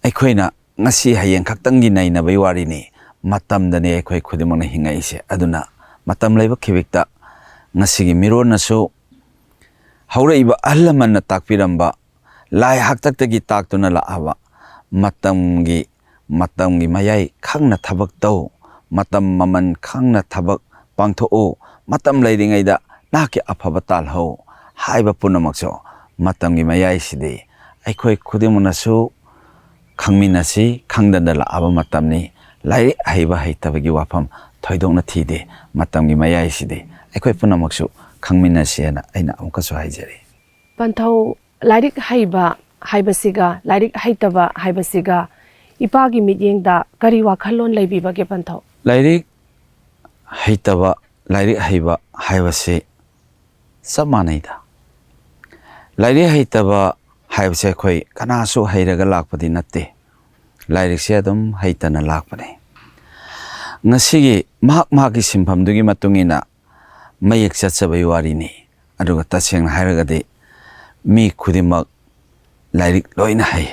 ꯑꯩꯈꯣꯏꯅ ꯉꯁꯤ ꯍꯌꯦꯡ ꯈꯛꯇꯪꯒꯤ ꯅꯩꯅꯕꯒꯤ ꯋꯥꯔꯤꯅꯤ꯫ ꯃꯇꯝꯗꯅꯤ ꯑꯩꯈꯣꯏ ꯈꯨꯗꯤꯡꯃꯛꯅ ꯍꯤꯡꯉꯛꯏꯁꯦ꯫ ꯑꯗꯨꯅ ꯃꯇꯝ ꯂꯩꯕ ꯈꯤꯕꯤꯛꯇ ꯉꯁꯤꯒꯤ ꯃꯤꯔꯣꯟꯅꯁꯨ ꯍꯧꯔꯛꯏꯕ ꯑꯍꯜ ꯂꯃꯟꯅ ꯇꯥꯛꯄꯤꯔꯝꯕ, ꯂꯥꯏ ꯍꯥꯛꯇꯛꯇꯒꯤ ꯇꯥꯛꯇꯨꯅ ꯂꯥꯛꯑꯕ ꯃꯇꯝꯒꯤ, ꯃꯇꯝꯒꯤ ꯃꯌꯥꯏ ꯈꯪꯅ ꯊꯕꯛ ꯇꯧ, ꯃꯇꯝ ꯃꯃꯜ ꯈꯪꯅ ꯊꯕꯛ ꯄꯥꯡꯊꯣꯛꯎ, ꯃꯇꯝ ꯂꯩꯔꯤꯉꯩꯗ ꯅꯍꯥꯛꯀꯤ ꯑꯐꯕ ꯇꯥꯜꯍꯧ ꯍꯥꯏꯕ ꯄꯨꯝꯅꯃꯛꯁꯨ ꯃꯇꯝꯒꯤ ꯃꯌꯥꯏꯁꯤꯗꯤ ꯑꯩꯈꯣꯏ ꯈꯨꯗꯤꯡꯃꯛꯅꯁꯨ ꯈꯪꯃꯤꯟꯅꯁꯤ꯫ ꯈꯪꯗꯅ ꯂꯥꯛꯑꯕ ꯃꯇꯝꯅꯤ꯫ ꯂꯥꯏꯔꯤꯛ ꯍꯩꯕ ꯍꯩꯇꯕꯒꯤ ꯋꯥꯐꯝ ꯊꯣꯏꯗꯣꯛꯅ ꯊꯤꯗꯦ꯫ ꯃꯇꯝꯒꯤ ꯃꯌꯥꯏꯁꯤꯗꯤ ꯑꯩꯈꯣꯏ ꯄꯨꯝꯅꯃꯛꯁꯨ ꯈꯪꯃꯤꯟꯅꯁꯤ ꯍꯥꯏꯅ ꯑꯩꯅ ꯑꯃꯨꯛꯀꯁꯨ ꯍꯥꯏꯖꯔꯤ꯫ ꯄꯟꯊꯧ, ꯂꯥꯏꯔꯤꯛ ꯍꯩꯕ ꯍꯥꯏꯕꯁꯤꯒ ꯂꯥꯏꯔꯤꯛ ꯍꯩꯇꯕ ꯍꯥꯏꯕꯁꯤꯒ ꯏꯄꯥꯒꯤ ꯃꯤꯠꯌꯦꯡꯗ ꯀꯔꯤ ꯋꯥꯈꯜꯂꯣꯟ ꯂꯩꯕꯤꯕꯒꯦ ꯄꯟꯊꯧ? ꯂꯥꯏꯔꯤꯛ ꯍꯩꯇꯕ, ꯂꯥꯏꯔꯤꯛ ꯍꯩꯕ ꯍꯥꯏꯕꯁꯤ ꯆꯞ ꯃꯥꯟꯅꯩꯗ꯫ ꯂꯥꯏꯔꯤꯛ ꯍꯩꯇꯕ ꯍꯥꯏꯕꯁꯦ ꯑꯩꯈꯣꯏ ꯀꯅꯥꯁꯨ ꯍꯩꯔꯒ ꯂꯥꯛꯄꯗꯤ ꯅꯠꯇꯦ꯫ ꯂꯥꯏꯔꯤꯛꯁꯦ ꯑꯗꯨꯝ ꯍꯩꯇꯅ ꯂꯥꯛꯄꯅꯤ꯫ ꯉꯁꯤꯒꯤ ꯃꯍꯥꯛ ꯃꯍꯥꯛꯀꯤ ꯁꯤꯟꯐꯝꯗꯨꯒꯤ ꯃꯇꯨꯡ ꯏꯟꯅ ꯃꯌꯦꯛ ꯆꯠꯆꯕꯒꯤ ꯋꯥꯔꯤꯅꯤ꯫ ꯑꯗꯨꯒ ꯇꯁꯦꯡꯅ ꯍꯥꯏꯔꯒꯗꯤ ꯃꯤ ꯈꯨꯗꯤꯡꯃꯛ ꯂꯥꯏꯔꯤꯛ ꯂꯣꯏꯅ ꯍꯩ꯫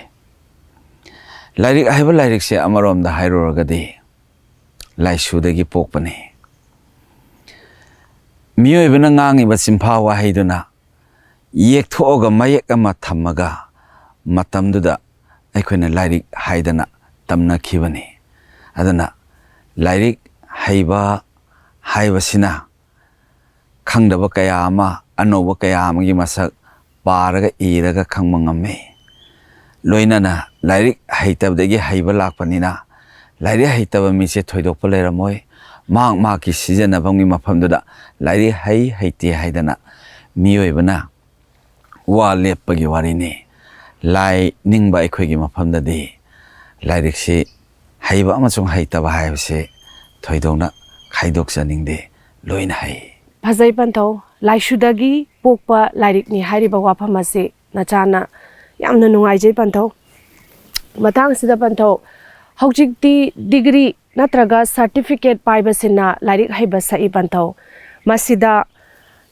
ꯂꯥꯏꯔꯤꯛ ꯍꯥꯏꯕ ꯂꯥꯏꯔꯤꯛꯁꯦ ꯑꯃꯔꯣꯝꯗ ꯍꯥꯏꯔꯨꯔꯒꯗꯤ ꯂꯥꯏꯁꯨꯗꯒꯤ ꯄꯣꯛꯄꯅꯤ꯫ ꯃꯤꯑꯣꯏꯕꯅ ꯉꯥꯡꯉꯤꯕ ꯆꯤꯟꯐꯥ ꯋꯥꯍꯩꯗꯨꯅ ꯌꯦꯛꯊꯣꯛꯑꯒ ꯃꯌꯦꯛ ꯑꯃ ꯊꯝꯃꯒ ꯃꯇꯝꯗꯨꯗ ꯑꯩꯈꯣꯏꯅ ꯂꯥꯏꯔꯤꯛ ꯍꯥꯏꯗꯅ ꯇꯝꯅꯈꯤꯕꯅꯤ꯫ ꯑꯗꯨꯅ ꯂꯥꯏꯔꯤꯛ ꯍꯩꯕ ꯍꯥꯏꯕꯁꯤꯅ ꯈꯪꯗꯕ ꯀꯌꯥ ꯑꯃ, ꯑꯅꯧꯕ ꯀꯌꯥ ꯑꯃꯒꯤ ꯃꯁꯛ ꯄꯥꯔꯒ ꯏꯔꯒ ꯈꯪꯕ ꯉꯝꯃꯤ꯫ ꯂꯣꯏꯅꯅ ꯂꯥꯏꯔꯤꯛ ꯍꯩꯇꯕꯗꯒꯤ ꯍꯩꯕ ꯂꯥꯛꯄꯅꯤꯅ ꯂꯥꯏꯔꯤꯛ ꯍꯩꯇꯕ ꯃꯤꯁꯦ ꯊꯣꯏꯗꯣꯛꯄ ꯂꯩꯔꯝꯃꯣꯏ꯫ ꯃꯍꯥꯛ ꯃꯍꯥꯛꯀꯤ ꯁꯤꯖꯤꯟꯅꯐꯝꯒꯤ ꯃꯐꯝꯗꯨꯗ ꯂꯥꯏꯔꯤꯛ ꯍꯩ ꯍꯩꯇꯦ ꯍꯥꯏꯗꯅ ꯃꯤꯑꯣꯏꯕꯅ ꯋꯥ ꯂꯦꯞꯄꯒꯤ ꯋꯥꯔꯤꯅꯤ꯫ ꯂꯥꯏ ꯅꯤꯡꯕ ꯑꯩꯈꯣꯏꯒꯤ ꯃꯐꯝꯗꯗꯤ ꯂꯥꯏꯔꯤꯛꯁꯤ ꯍꯩꯕ ꯑꯃꯁꯨꯡ ꯍꯩꯇꯕ ꯍꯥꯏꯕꯁꯤ ꯊꯣꯏꯗꯣꯛꯅ ꯈꯥꯏꯗꯣꯛꯆꯅꯤꯡꯗꯦ, ꯂꯣꯏꯅ ꯍꯩ꯫ ꯐꯖꯩ ꯄꯟꯊꯧ, ꯂꯥꯏꯁꯨꯗꯒꯤ ꯄꯣꯛꯄ ꯂꯥꯏꯔꯤꯛꯅꯤ ꯍꯥꯏꯔꯤꯕ ꯋꯥꯐꯝ ꯑꯁꯤ ꯅꯆꯥꯅ ꯌꯥꯝꯅ ꯅꯨꯡꯉꯥꯏꯖꯩ ꯄꯟꯊꯧ꯫ ꯃꯇꯥꯡꯁꯤꯗ ꯄꯟꯊꯧ, ꯍꯧꯖꯤꯛꯇꯤ ꯗꯤꯒ꯭ꯔꯤ ꯅꯠꯇ꯭ꯔꯒ ꯁꯥꯔꯇꯤꯐꯤꯀꯦꯠ ꯄꯥꯏꯕꯁꯤꯅ ꯂꯥꯏꯔꯤꯛ ꯍꯩꯕ ꯁꯛꯏ ꯄꯟꯊꯧ꯫ ꯃꯁꯤꯗ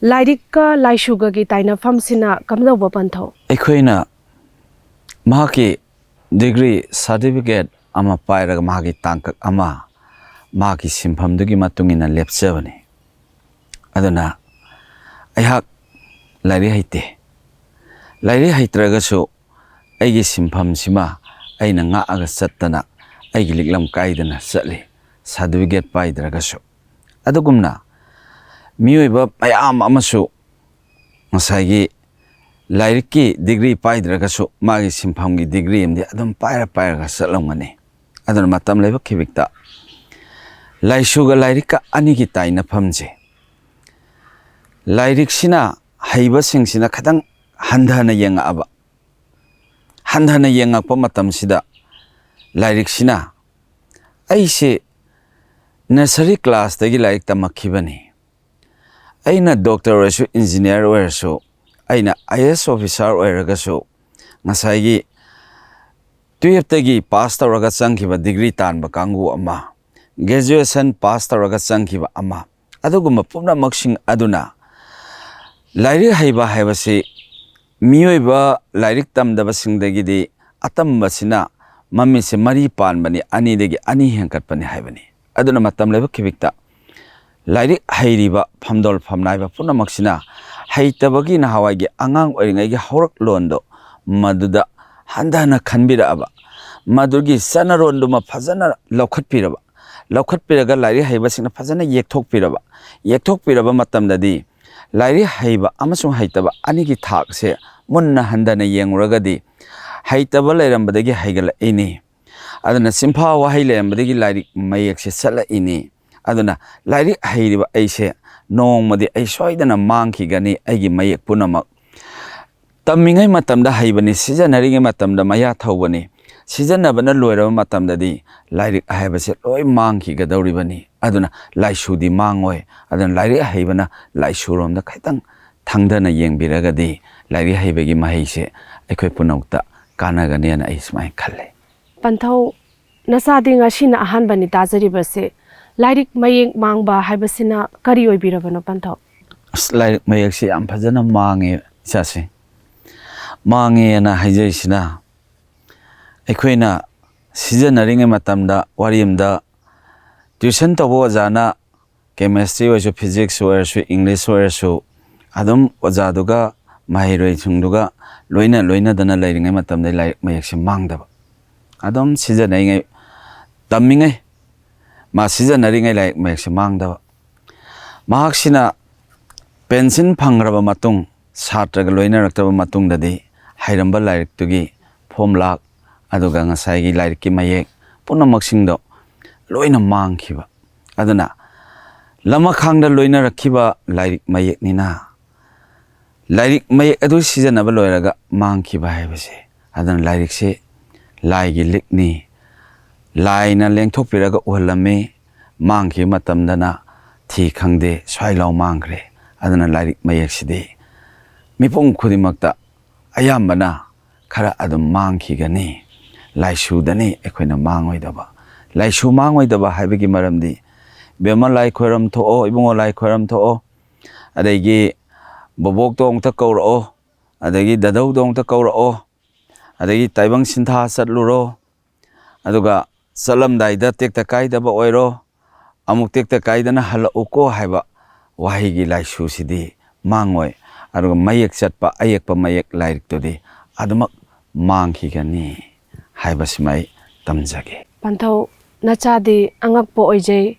ꯂꯥꯏꯔꯤꯛꯀ ꯂꯥꯏꯁꯨꯒꯒꯤ ꯇꯥꯏꯅꯐꯝꯁꯤꯅ ꯀꯝꯗꯧꯕ ꯄꯟꯊꯧ? ꯑꯩꯈꯣꯏꯅ ꯃꯍꯥꯛꯀꯤ ꯗꯤꯒ꯭ꯔꯤ ꯁꯥꯔꯇꯤꯐꯤꯀꯦꯠ ꯑꯃ ꯄꯥꯏꯔꯒ ꯃꯍꯥꯛꯀꯤ ꯇꯥꯡꯀꯛ ꯑꯃ ꯃꯍꯥꯛꯀꯤ ꯁꯤꯟꯐꯝꯗꯨꯒꯤ ꯃꯇꯨꯡ ꯏꯟꯅ ꯂꯦꯞꯆꯕꯅꯤ꯫ ꯑꯗꯨꯅ ꯑꯩꯍꯥꯛ ꯂꯥꯏꯔꯤꯛ ꯍꯩꯇꯦ꯫ ꯂꯥꯏꯔꯤꯛ ꯍꯩꯇ꯭ꯔꯒꯁꯨ ꯑꯩꯒꯤ ꯁꯤꯟꯐꯝꯁꯤꯃ ꯑꯩꯅ ꯉꯥꯛꯑꯒ ꯆꯠꯇꯅ ꯑꯩꯒꯤ ꯂꯤꯛꯂꯝ ꯀꯥꯏꯗꯅ ꯆꯠꯂꯤ, ꯁꯥꯔꯇꯤꯐꯤꯀꯦꯠ ꯄꯥꯏꯗ꯭ꯔꯒꯁꯨ꯫ ꯑꯗꯨꯒꯨꯝꯅ ꯃꯤꯑꯣꯏꯕ ꯃꯌꯥꯝ ꯑꯃꯁꯨ ꯉꯁꯥꯏꯒꯤ ꯂꯥꯏꯔꯤꯛꯀꯤ ꯗꯤꯒ꯭ꯔꯤ ꯄꯥꯏꯗ꯭ꯔꯒꯁꯨ ꯃꯥꯒꯤ ꯁꯤꯟꯐꯝꯒꯤ ꯗꯤꯒ꯭ꯔꯤ ꯑꯃꯗꯤ ꯑꯗꯨꯝ ꯄꯥꯏꯔ ꯄꯥꯏꯔꯒ ꯆꯠꯂꯝꯒꯅꯤ꯫ ꯑꯗꯨꯅ ꯃꯇꯝ ꯂꯥꯏꯕꯛ ꯊꯤꯕꯤꯛꯇ ꯂꯥꯏꯁꯨꯒ ꯂꯥꯏꯔꯤꯛꯀ ꯑꯅꯤꯒꯤ ꯇꯥꯏꯅꯐꯝꯁꯦ, ꯂꯥꯏꯔꯤꯛꯁꯤꯅ ꯍꯩꯕꯁꯤꯡꯁꯤꯅ ꯈꯤꯇꯪ ꯍꯟꯊꯅ ꯌꯦꯡꯉꯛꯑꯕ, ꯍꯟꯊꯅ ꯌꯦꯡꯉꯛꯄ ꯃꯇꯝꯁꯤꯗ ꯂꯥꯏꯔꯤꯛꯁꯤꯅ, "ꯑꯩꯁꯦ ꯅꯔꯁꯔꯤ ꯀ꯭ꯂꯥꯁꯇꯒꯤ ꯂꯥꯏꯔꯤꯛ ꯇꯝꯃꯛꯈꯤꯕꯅꯤ, ꯑꯩꯅ ꯗꯣꯛꯇꯔ ꯑꯣꯏꯔꯁꯨ, ꯏꯟꯖꯤꯅꯤꯌꯥꯔ ꯑꯣꯏꯔꯁꯨ, ꯑꯩꯅ ꯑꯥꯏ ꯑꯦ ꯑꯦꯁ ꯑꯣꯐꯤꯁꯥꯔ ꯑꯣꯏꯔꯒꯁꯨ, ꯉꯁꯥꯏꯒꯤ ꯇꯨꯌꯦꯜꯞꯇꯒꯤ ꯄꯥꯁ ꯇꯧꯔꯒ ꯆꯪꯈꯤꯕ ꯗꯤꯒ꯭ꯔꯤ ꯇꯥꯟꯕ ꯀꯥꯡꯕꯨ ꯑꯃ, ꯒ꯭ꯔꯦꯖꯨꯑꯦꯁꯟ ꯄꯥꯁ ꯇꯧꯔꯒ ꯆꯪꯈꯤꯕ ꯑꯃ, ꯑꯗꯨꯒꯨꯝꯕ ꯄꯨꯝꯅꯃꯛꯁꯤꯡ ꯑꯗꯨꯅ ꯂꯥꯏꯔꯤꯛ ꯍꯩꯕ ꯍꯥꯏꯕꯁꯤ ꯃꯤꯑꯣꯏꯕ ꯂꯥꯏꯔꯤꯛ ꯇꯝꯗꯕꯁꯤꯡꯗꯒꯤꯗꯤ ꯑꯇꯝꯕꯁꯤꯅ ꯃꯃꯤꯠꯁꯦ ꯃꯔꯤ ꯄꯥꯟꯕꯅꯤ, ꯑꯅꯤꯗꯒꯤ ꯑꯅꯤ ꯍꯦꯟꯒꯠꯄꯅꯤ ꯍꯥꯏꯕꯅꯤ꯫ ꯑꯗꯨꯅ ꯃꯇꯝ ꯂꯥꯏꯕꯛ ꯈꯤꯕꯤꯛꯇ ꯂꯥꯏꯔꯤꯛ ꯍꯩꯔꯤꯕ ꯐꯝꯗꯣꯜ ꯐꯝꯅꯥꯏꯕ ꯄꯨꯝꯅꯃꯛꯁꯤꯅ ꯍꯩꯇꯕꯒꯤ ꯅꯍꯥꯟꯋꯥꯏꯒꯤ ꯑꯉꯥꯡ ꯑꯣꯏꯔꯤꯉꯩꯒꯤ ꯍꯧꯔꯛꯂꯣꯟꯗꯣ ꯃꯗꯨꯗ ꯍꯟꯊꯅ ꯈꯟꯕꯤꯔꯛꯑꯕ, ꯃꯗꯨꯒꯤ ꯆꯠꯅꯔꯣꯟꯗꯨꯃ ꯐꯖꯅ ꯂꯧꯈꯠꯄꯤꯔꯕ, ꯂꯧꯈꯠꯄꯤꯔꯒ ꯂꯥꯏꯔꯤꯛ ꯍꯩꯕꯁꯤꯡꯅ ꯐꯖꯅ ꯌꯦꯛꯊꯣꯛꯄꯤꯔꯕ, ꯌꯦꯛꯊꯣꯛꯄꯤꯔꯕ ꯃꯇꯝꯗꯗꯤ ꯂꯥꯏꯔꯤꯛ ꯍꯩꯕ ꯑꯃꯁꯨꯡ ꯍꯩꯇꯕ ꯑꯅꯤꯒꯤ ꯊꯥꯛꯁꯦ ꯃꯨꯟꯅ ꯍꯟꯊꯅ ꯌꯦꯡꯉꯨꯔꯒꯗꯤ ꯍꯩꯇꯕ ꯂꯩꯔꯝꯕꯗꯒꯤ ꯍꯩꯒꯠꯂꯛꯏꯅꯤ꯫ ꯑꯗꯨꯅ ꯆꯤꯟꯐꯥ ꯋꯥꯍꯩ ꯂꯩꯔꯝꯕꯗꯒꯤ ꯂꯥꯏꯔꯤꯛ ꯃꯌꯦꯛꯁꯦ ꯆꯠꯂꯛꯏꯅꯤ꯫ ꯑꯗꯨꯅ ꯂꯥꯏꯔꯤꯛ ꯍꯩꯔꯤꯕ ꯑꯩꯁꯦ ꯅꯣꯡꯃꯗꯤ ꯑꯩ ꯁꯣꯏꯗꯅ ꯃꯥꯡꯈꯤꯒꯅꯤ꯫ ꯑꯩꯒꯤ ꯃꯌꯦꯛ ꯄꯨꯝꯅꯃꯛ ꯇꯝꯃꯤꯉꯩ ꯃꯇꯝꯗ ꯍꯩꯕꯅꯤ, ꯁꯤꯖꯤꯟꯅꯔꯤꯉꯩ ꯃꯇꯝꯗ ꯃꯌꯥ ꯊꯧꯕꯅꯤ, ꯁꯤꯖꯤꯟꯅꯕꯅ ꯂꯣꯏꯔꯕ ꯃꯇꯝꯗꯗꯤ ꯂꯥꯏꯔꯤꯛ ꯍꯥꯏꯕꯁꯦ ꯂꯣꯏ ꯃꯥꯡꯈꯤꯒꯗꯧꯔꯤꯕꯅꯤ꯫ ꯑꯗꯨꯅ ꯂꯥꯏꯁꯨꯗꯤ ꯃꯥꯡꯉꯣꯏ꯫ ꯑꯗꯨꯅ ꯂꯥꯏꯔꯤꯛ ꯍꯩꯕꯅ ꯂꯥꯏꯁꯨꯔꯣꯝꯗ ꯈꯤꯇꯪ ꯊꯪꯗꯅ ꯌꯦꯡꯕꯤꯔꯒꯗꯤ ꯂꯥꯏꯔꯤꯛ ꯍꯩꯕꯒꯤ ꯃꯍꯩꯁꯦ ꯑꯩꯈꯣꯏ ꯄꯨꯝꯅꯃꯛꯇ ꯀꯥꯟꯅꯒꯅꯦꯅ ꯑꯩ ꯁꯨꯃꯥꯏꯅ ꯈꯜꯂꯦ꯫ ꯄꯟꯊꯧ, ꯅꯆꯥꯗꯤ ꯉꯁꯤꯅ ꯑꯍꯥꯟꯕꯅꯤ ꯇꯥꯖꯔꯤꯕꯁꯦ꯫ ꯂꯥꯏꯔꯤꯛ ꯃꯌꯦꯛ ꯃꯥꯡꯕ ꯍꯥꯏꯕꯁꯤꯅ ꯀꯔꯤ ꯑꯣꯏꯕꯤꯔꯕꯅꯣ, ꯄꯟꯊꯧ? ꯑꯁ, ꯂꯥꯏꯔꯤꯛ ꯃꯌꯦꯛꯁꯤ ꯌꯥꯝ ꯐꯖꯅ ꯃꯥꯡꯉꯦ ꯏꯆꯥꯁꯦ꯫ ꯃꯥꯡꯉꯦꯅ ꯍꯥꯏꯖꯔꯤꯁꯤꯅ, ꯑꯩꯈꯣꯏꯅ ꯁꯤꯖꯤꯟꯅꯔꯤꯉꯩ ꯃꯇꯝꯗ, ꯋꯥꯔꯤ ꯑꯃꯗ, ꯇ꯭ꯌꯨꯁꯟ ꯇꯧꯕ ꯑꯣꯖꯥꯅ ꯀꯦꯃꯦꯁꯇ꯭ꯔꯤ ꯑꯣꯏꯔꯁꯨ, ꯐꯤꯖꯤꯛꯁ ꯑꯣꯏꯔꯁꯨ, ꯏꯪꯂꯤꯁ ꯑꯣꯏꯔꯁꯨ, ꯑꯗꯨꯝ ꯑꯣꯖꯥꯗꯨꯒ ꯃꯍꯩꯔꯣꯏꯁꯤꯡꯗꯨꯒ ꯂꯣꯏꯅ ꯂꯣꯏꯅꯗꯅ ꯂꯩꯔꯤꯉꯩ ꯃꯇꯝꯗ ꯂꯥꯏꯔꯤꯛ ꯃꯌꯦꯛꯁꯦ ꯃꯥꯡꯗꯕ꯫ ꯑꯗꯨꯝ ꯁꯤꯖꯤꯟꯅꯔꯤꯉꯩ, ꯇꯝꯃꯤꯉꯩ, ꯃꯥ ꯁꯤꯖꯤꯟꯅꯔꯤꯉꯩ ꯂꯥꯏꯔꯤꯛ ꯃꯌꯦꯛꯁꯦ ꯃꯥꯡꯗꯕ꯫ ꯃꯍꯥꯛꯁꯤꯅ ꯄꯦꯟꯁꯤꯟ ꯐꯪꯈ꯭ꯔꯕ ꯃꯇꯨꯡ, ꯁꯥꯇ꯭ꯔꯒ ꯂꯣꯏꯅꯔꯛꯇ꯭ꯔꯕ ꯃꯇꯨꯡꯗꯗꯤ ꯍꯩꯔꯝꯕ ꯂꯥꯏꯔꯤꯛꯇꯨꯒꯤ ꯐꯣꯝꯂꯥꯛ, ꯑꯗꯨꯒ ꯉꯁꯥꯏꯒꯤ ꯂꯥꯏꯔꯤꯛꯀꯤ ꯃꯌꯦꯛ ꯄꯨꯝꯅꯃꯛꯁꯤꯡꯗꯣ ꯂꯣꯏꯅ ꯃꯥꯡꯈꯤꯕ꯫ ꯑꯗꯨꯅ ꯂꯃꯈꯥꯡꯗ ꯂꯣꯏꯅꯔꯛꯈꯤꯕ ꯂꯥꯏꯔꯤꯛ ꯃꯌꯦꯛꯅꯤꯅ, ꯂꯥꯏꯔꯤꯛ ꯃꯌꯦꯛ ꯑꯗꯨ ꯁꯤꯖꯤꯟꯅꯕ ꯂꯣꯏꯔꯒ ꯃꯥꯡꯈꯤꯕ ꯍꯥꯏꯕꯁꯦ, ꯑꯗꯨꯅ ꯂꯥꯏꯔꯤꯛꯁꯤ ꯂꯥꯏꯒꯤ ꯂꯤꯛꯅꯤ, ꯂꯥꯏꯅ ꯂꯦꯡꯊꯣꯛꯄꯤꯔꯒ ꯎꯍꯜꯂꯝꯃꯤ, ꯃꯥꯡꯈꯤꯕ ꯃꯇꯝꯗꯅ ꯊꯤ ꯈꯪꯗꯦ, ꯁ꯭ꯋꯥꯏ ꯂꯥꯎ ꯃꯥꯡꯈ꯭ꯔꯦ꯫ ꯑꯗꯨꯅ ꯂꯥꯏꯔꯤꯛ ꯃꯌꯦꯛꯁꯤꯗꯤ ꯃꯤꯄꯨꯝ ꯈꯨꯗꯤꯡꯃꯛꯇ ꯑꯌꯥꯝꯕꯅ ꯈꯔ ꯑꯗꯨꯝ ꯃꯥꯡꯈꯤꯒꯅꯤ꯫ ꯂꯥꯏꯁꯨꯗꯅꯤ ꯑꯩꯈꯣꯏꯅ ꯃꯥꯡꯉꯣꯏꯗꯕ꯫ ꯂꯥꯏꯁꯨ ꯃꯥꯡꯉꯣꯏꯗꯕ ꯍꯥꯏꯕꯒꯤ ꯃꯔꯝꯗꯤ, "ꯏꯕꯦꯝꯃ, ꯂꯥꯏ ꯈꯣꯏꯔꯝ ꯊꯣꯛꯑꯣ, ꯏꯕꯨꯡꯉꯣ, ꯂꯥꯏ ꯈꯣꯏꯔꯝ ꯊꯣꯛꯑꯣ", ꯑꯗꯒꯤ "ꯕꯣꯕꯣꯛꯇꯣ ꯑꯃꯨꯛꯇ ꯀꯧꯔꯛꯑꯣ", ꯑꯗꯒꯤ ꯗꯗꯧꯗꯣ ꯑꯃꯨꯛꯇ ꯀꯧꯔꯛꯑꯣ, ꯑꯗꯒꯤ ꯇꯥꯏꯕꯪ ꯁꯤꯟꯊꯥ ꯆꯠꯂꯨꯔꯣ, ꯑꯗꯨꯒ ꯆꯠꯂꯝꯗꯥꯏꯗ ꯇꯦꯛꯇ ꯀꯥꯏꯗꯕ ꯑꯣꯏꯔꯣ, ꯑꯃꯨꯛ ꯇꯦꯛꯇ ꯀꯥꯏꯗꯅ ꯍꯜꯂꯛꯎꯀꯣ ꯍꯥꯏꯕ ꯋꯥꯍꯩꯒꯤ ꯂꯥꯏꯁꯨꯁꯤꯗꯤ ꯃꯥꯡꯉꯣꯏ꯫ ꯑꯗꯨꯒ ꯃꯌꯦꯛ ꯆꯠꯄ ꯑꯌꯦꯛꯄ ꯃꯌꯦꯛ ꯂꯥꯏꯔꯤꯛꯇꯨꯗꯤ ꯑꯗꯨꯃꯛ ꯃꯥꯡꯈꯤꯒꯅꯤ ꯍꯥꯏꯕꯁꯤꯃ ꯑꯩ ꯇꯝꯖꯒꯦ꯫ ꯄꯟꯊꯧ, ꯅꯆꯥꯗꯤ ꯑꯉꯛꯄ ꯑꯣꯏꯖꯩ,